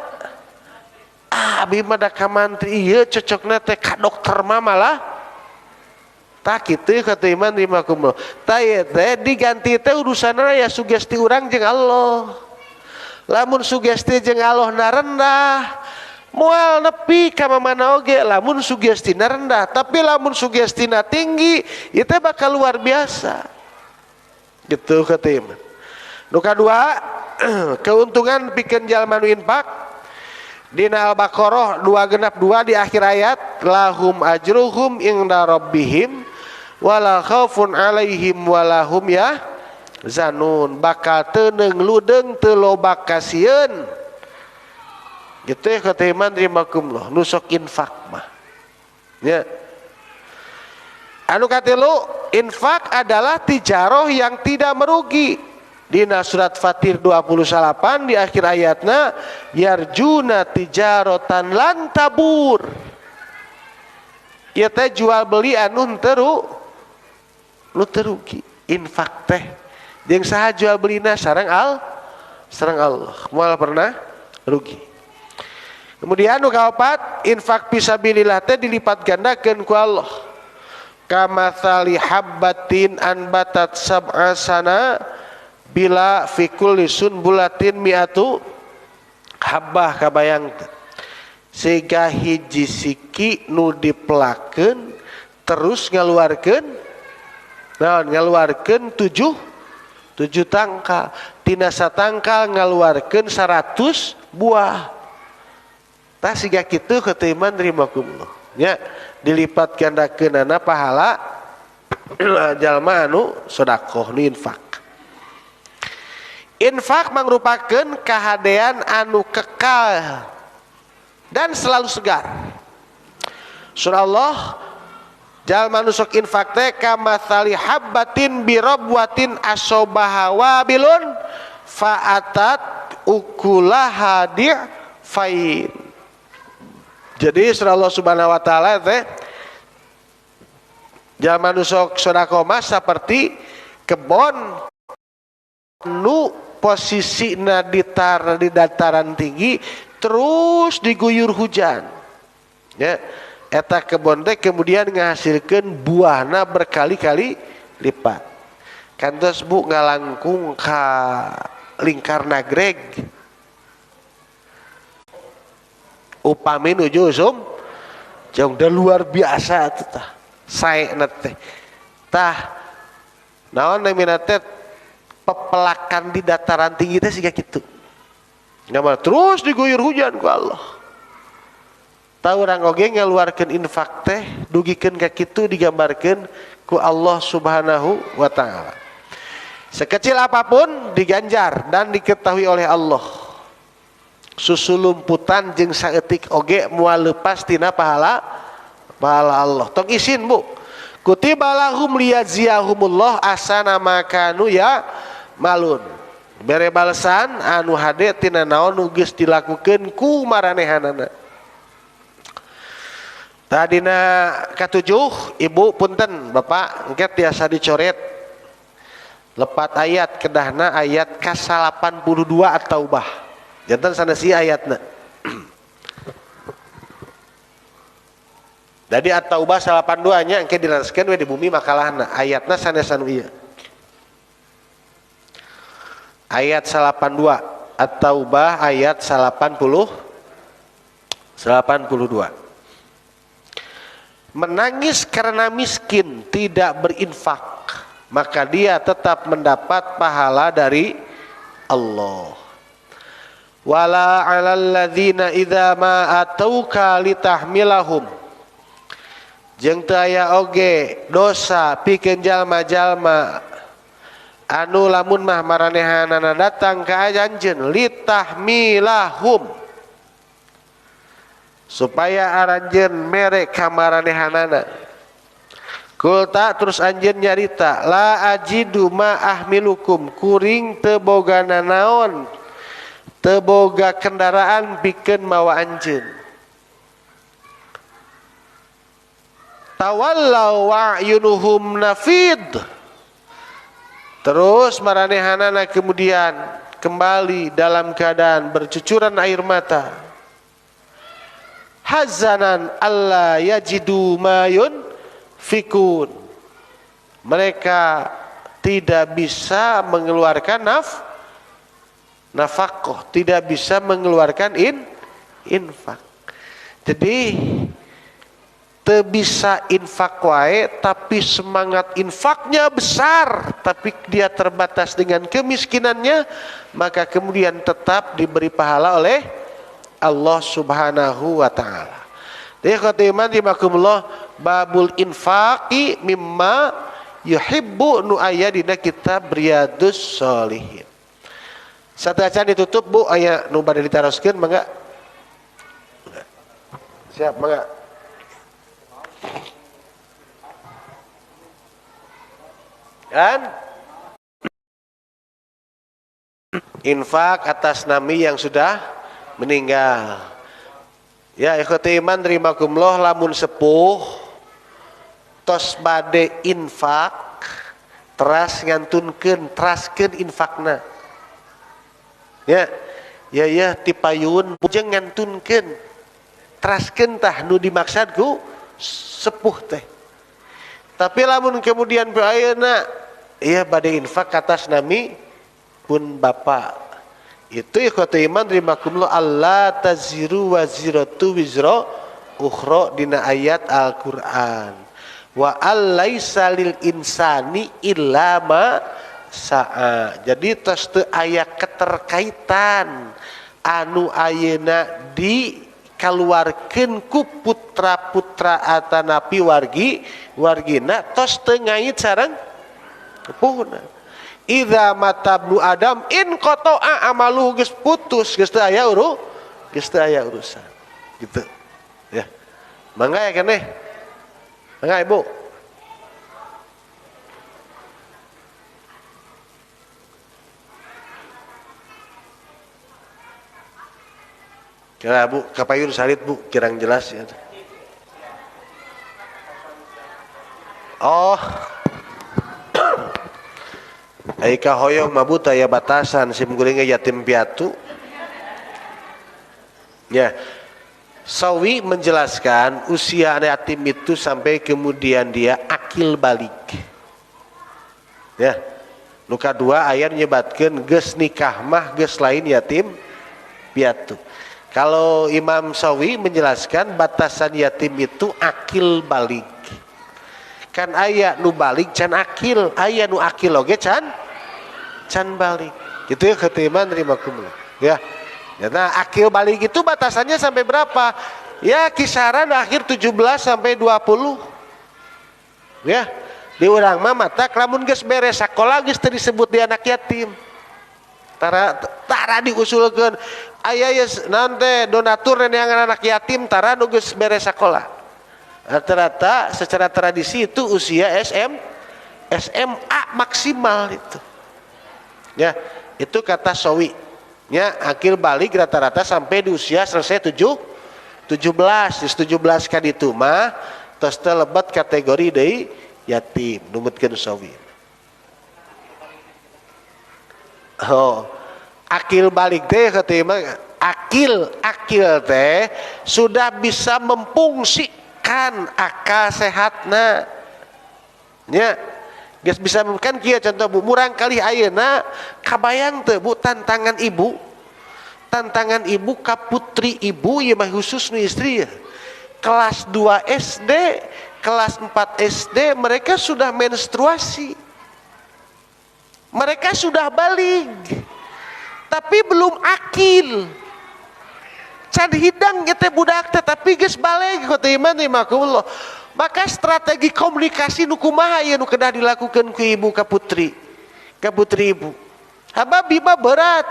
Ah, abi mah da ka mantri ieu cocokna teh ka dokter mah malah. Tah kitu kata iman rimakumullah. Tah ieu teh diganti teh urusanna ya sugesti urang jeung Allah. Lamun sugesti jeung Allah na rendah, moal nepi ka mana oge lamun sugestina rendah, tapi lamun sugestina tinggi ieu teh bakal luar biasa. Gitu kata iman. Nu kadua, keuntungan pikeun jalma nu infak dina Al-Baqarah 262 di akhir ayat, lahum ajruhum inda rabbihim wala khaufun alaihim walahum ya zanun, bakal teu ludeng teu loba kasieun. Gitu ya kata iman rimakumullah, nu sok infak mah. Ya. Anu katilu, infak adalah tijaroh yang tidak merugi. Dina surat Fatir 28 di akhir ayatna yarjuna tijarotan lan tabur. Ieu teh jual beli anu teu nu teu rugi. Infak teh jeung saha jual belina sareng sareng Allah. Moal pernah rugi. Kemudian nu kaopat, infak fisabilillah teh dilipat gandakeun ku Allah. Kamatsali habbatin anbatat sab'a sana bila fi kulli sunbulatin mi'atu habbah kabayang teh. Sehingga hiji siki nu dipelakeun terus ngaluarkeun naon, ngaluarkeun tujuh tangkal, tina satangkal ngaluarkeun 100 buah. Tah siga kitu keteuman rimakumullah nya, dilipat gandakeunana pahala jalma anu sedekah nu infak. Infak mangrupakeun kahadean anu kekal dan selalu segar. Surah Allah jalma nu sok infak teh kamatsali habbatin birabwatin asobaha wabilun fa'atat ukulaha di'fain. Jadi surah Allah Subhanahu wa taala teh jalma nu sok sedekah mah saperti kebon nu posisina di dataran tinggi terus diguyur hujan ya, eta kebon teh kemudian ngahasilkeun buahna berkali-kali lipat. Kantos bu ngalangkung ka lingkar Nagreg upami nuju usum jauh dah luar biasa atuh tah saena teh tah naon namina teh pepelakan di dataran tinggi teh siga kitu. Nyaman terus diguyur hujan ku Allah. Tahu urang oge ngaluarkeun infak teh dugikeun ka kitu digambarkeun ku Allah Subhanahu wa taala. Sekecil apapun diganjar dan diketahui oleh Allah. Susu lumputan jeung saeutik oge moal lepas tina pahala pahala Allah. Tong isin bu. Kutiba lahum liyajziyahumullah ahsana ma kanu ya malun. Bere balesan anu hade tina naon nu geus dilakukeun ku maranehanana. Tadina katujuh ibu punten bapak engke tiasa dicoret lepat ayat kedahna ayat ka-82 At-Taubah. Janten sanes ieu ayatna. Jadi At-Taubah 82 nya engke dilereskeun we di bumi makalahna ayatna sanes anu ieu. Ayat 82 At-Taubah ayat 82. Menangis karena miskin tidak berinfak, maka dia tetap mendapat pahala dari Allah. Wala 'alal ladzina idza ma atauka litahmilahum. Jeung teu aya oge dosa pikeun jalma-jalma anu lamun mah maranehanana datang ka anjeun litahmilahum supaya aranjeun mere ka maranehanana. Kulta terus anjeun nyarita la ajidu ma ahmilukum kuring teu boga nanaon teu boga kendaraan pikeun mawa anjeun. Tawallaw wa'yunuhum nafid. Terus maranehanana kemudian kembali dalam keadaan bercucuran air mata. Hazanan alla yajidu mayun fikun. Mereka tidak bisa mengeluarkan nafkah, tidak bisa mengeluarkan infak. Jadi teu bisa infak wae tapi semangat infaknya besar, tapi dia terbatas dengan kemiskinannya, maka kemudian tetap diberi pahala oleh Allah Subhanahu wa taala. Ikhwati iman rahimakumullah, babul infaqi mimma yuhibbu nu aya dina kitab Riyadhus Shalihin. Sateuacan ditutup Bu, aya nu bade ditaroskeun mangga. Siap mangga. Kan? Infak atas nami yang sudah meninggal. Ya ikhwati iman rahimakumullah, lamun sepuh tos bade infak teras ngantunkeun teraskeun infakna. Ya ya ya tipayun jeung ngantunkeun teraskeun tah nu dimaksad ku sepuh teh. Tapi lamun kemudian ayeuna iya bade infak atas nami pun bapak, itu ikhwatu iman rahimakumullah, Allah taziru waziratu wizra ukhra dina ayat Al-Qur'an. Wa allaisa lil insani illa ma sa'a. Jadi tos teu aya keterkaitan anu ayeuna di kaluarkeun ku putra-putra atanapi wargi wargina tos teu ngait sareng puhuna. Idza mata ibnu Adam in qata'a amaluhu, geus putus, geus teu aya geus teu aya urusan. Gitu. Ya. Mangga ya keneh. Mangga Ibu. Kira Bu, kapayun salit Bu, kirang jelas ya. Oh. Aika hoyong mabut aya batasan sim guring yatim piatu. Ya. Sawi menjelaskan usia yatim itu sampai kemudian dia akil balik. Ya. Luka dua ayat nyebatkeun geus nikah mah geus lain yatim piatu. Kalau Imam Sawi menjelaskan batasan yatim itu akil balik. Kan aya nu balik can akil, aya nu akil oge can balik. Gitu ya ketiman rahimakumullah. Ya. Nah, akil balik itu batasannya sampai berapa? Ya kisaran akhir 17 sampai 20. Ya. Di urang mah mata lamun geus beres sakola geus teu disebut di anak yatim. Tara diusulkeun aya yes, nanti donatur neangan anak yatim tara nu geus beres sakola. Rata-rata secara tradisi itu usia SMA maksimal itu. Ya, itu kata Sawi. Ya, akil balik rata-rata sampai di usia selesai 17. 17 kan itu mah tos teu lebet kategori deui yatim numutkeun Sawi. Oh, akil balik teh ketimbang akil teh sudah bisa memfungsikan akal sehatna. Nya, geus bisa kan kieu contoh Bu, murang kali ayeuna kabayang teu Bu tantangan ibu. Tantangan ibu ka putri ibu ieu mah khusus nu istri ya. Kelas 2 SD, kelas 4 SD mereka sudah menstruasi. Mereka sudah balik, tapi belum akil. Can hidang gitu budak teh, tapi geus balik iman rahimakumullah. Maka strategi komunikasi nu kumaha ieu nu kedah dilakukan ku ibu ka putri ibu. Haba bima berat.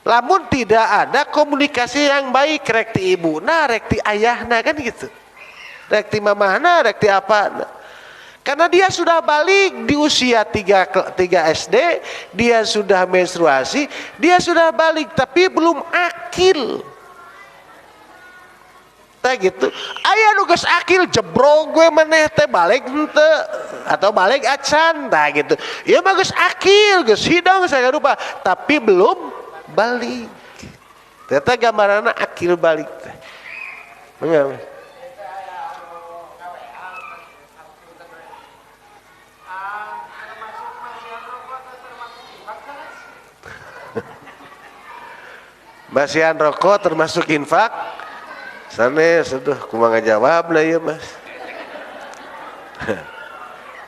Lamun tidak ada komunikasi yang baik rek ti ibu, nah rek ti ayahna kan gitu. Rek ti mamahna, rek ti apa. Karena dia sudah balik di usia 3 SD, dia sudah menstruasi, dia sudah balik tapi belum akil. Teh gitu. Aya nu geus akil jebrog gue maneh teh balik henteu atau balik acan tah gitu. Ieu mah geus akil, geus hidang sagala rupa, tapi belum balik. Eta gambaranna akil balik teh. Mangga. Masihan rokok termasuk infak? Sanes, aduh, kumaha ngajawab lah ya mas.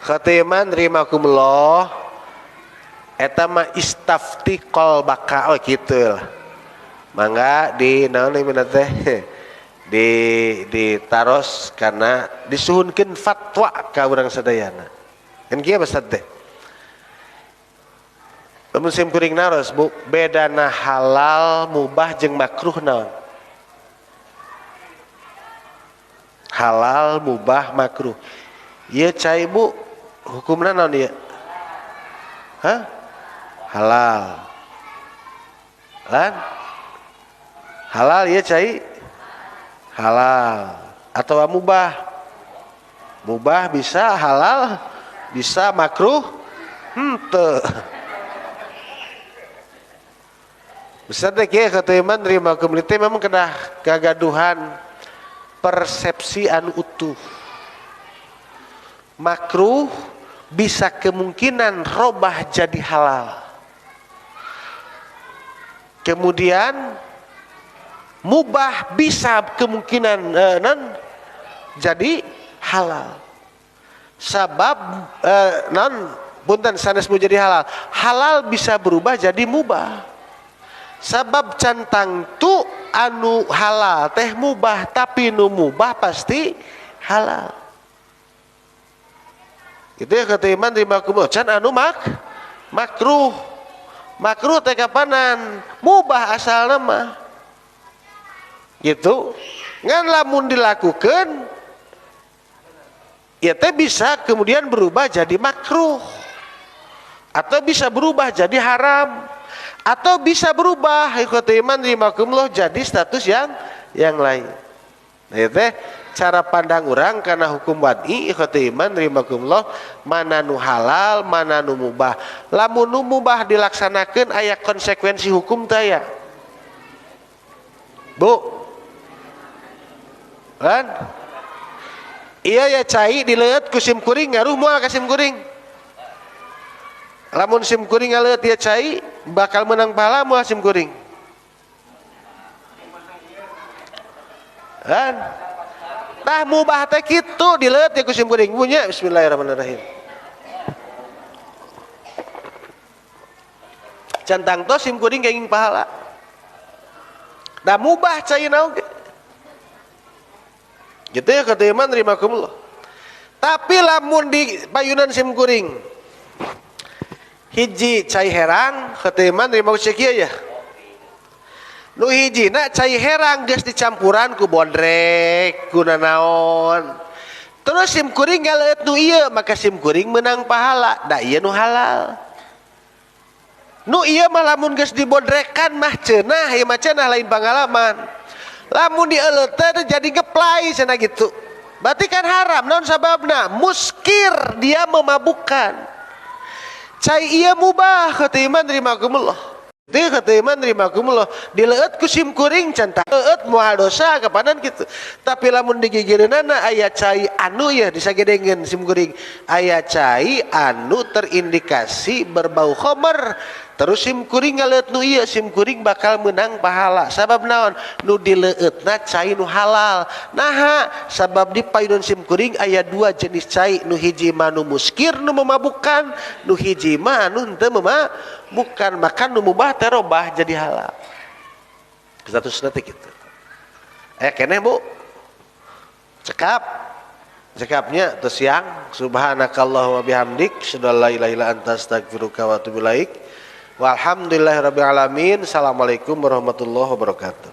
Khatiman rahimakumullah, eta mah istafti qalbaka, oh gitu lah. Mangga di naon ieu teh? Di ditaros karena disuhunkeun fatwa ka urang sadayana. Kan kieu Ustaz teh. Lamun sim kuring naros Bu, bedana halal mubah jeung makruh naon? Halal mubah makruh. Ieu cai Bu, hukumna naon ieu? Hah? Halal. Kan? Halal ya cai? Halal atau mubah? Mubah bisa halal, bisa makruh, henteu. Bisa teh kieu kata iman nerima kumulite memang kedah gagaduhan persepsi anu utuh. Makruh bisa kemungkinan robah jadi halal. Kemudian mubah bisa kemungkinan non jadi halal. Sabab non punten sanes mu jadi halal. Halal bisa berubah jadi mubah. Sabab cantang tu anu halal teh mubah, tapi nu mubah pasti halal. Itu ya kata iman terima kumul can anu makruh. Makruh teh kapanan mubah asal nama. Gitu. Ngan lamun dilakukan ya teh bisa kemudian berubah jadi makruh. Atau bisa berubah jadi haram. Atau bisa berubah ikut iman rimakumullah jadi status yang lain. Nah itu teh cara pandang orang karena hukum wad'i ikut iman rimakumullah mana nu halal mana nu mubah. Lamun nu mubah dilaksanakeun aya konsekuensi hukum teh ya. Bu. Kan? Iya ya cai dileueut ku sim kuring ngaruh moal ka sim kuring. Lamun sim kuring ngaleueut ieu cai bakal menang pahala moal sim kuring. Kan? Tah mubah teh kitu dileueut ku sim kuring punya bismillahirrahmanirrahim. Cantang tos sim kuring kenging pahala. Dah mubah cai naon ge. Gitu ya kata iman rimakumullah. Tapi lamun di payunan sim kuring hiji cai herang kata iman rimakumullah kieu ya. Nu hijina cai herang geus dicampuran ku bodrek ku nanaon. Terus sim kuring ngaleueut nu ieu maka sim kuring menang pahala da ieu nu halal. Nu ieu mah lamun geus dibodrekan mah ceunah ieu mah ceunah lain pangalaman. Lamun dieuleut teh jadi geplay cenah gitu. Berarti kan haram naon sababna? Muskir dia memabukkan. Cai ieu mubah kata iman rimakumullah. Teu kata iman rimakumullah dileueut ku sim kuring can leueut moal dosa kapanan kitu. Tapi lamun digigireunana aya cai anu ya disagedengeun sim kuring. Aya cai anu terindikasi berbau khamr. Terus sim kuring ngaleueut nu ieu sim kuring bakal menang pahala. Sabab naon? Nu dileueutna cai nu halal. Naha sabab di payun sim kuring aya dua jenis cai, nu hiji mah nu muskir nu memabukkan, nu hiji mah anu henteu memabukkan. Maka nu mubah teh robah jadi halal. Statusna teh kitu. Aya keneh Bu. Cekap. Cekapnya terus siang subhanakallahumma bihamdik asyhadu an la ilaha illa anta astaghfiruka wa atubu ilaik. Walhamdulillahirabbil alamin. Assalamualaikum warahmatullahi wabarakatuh.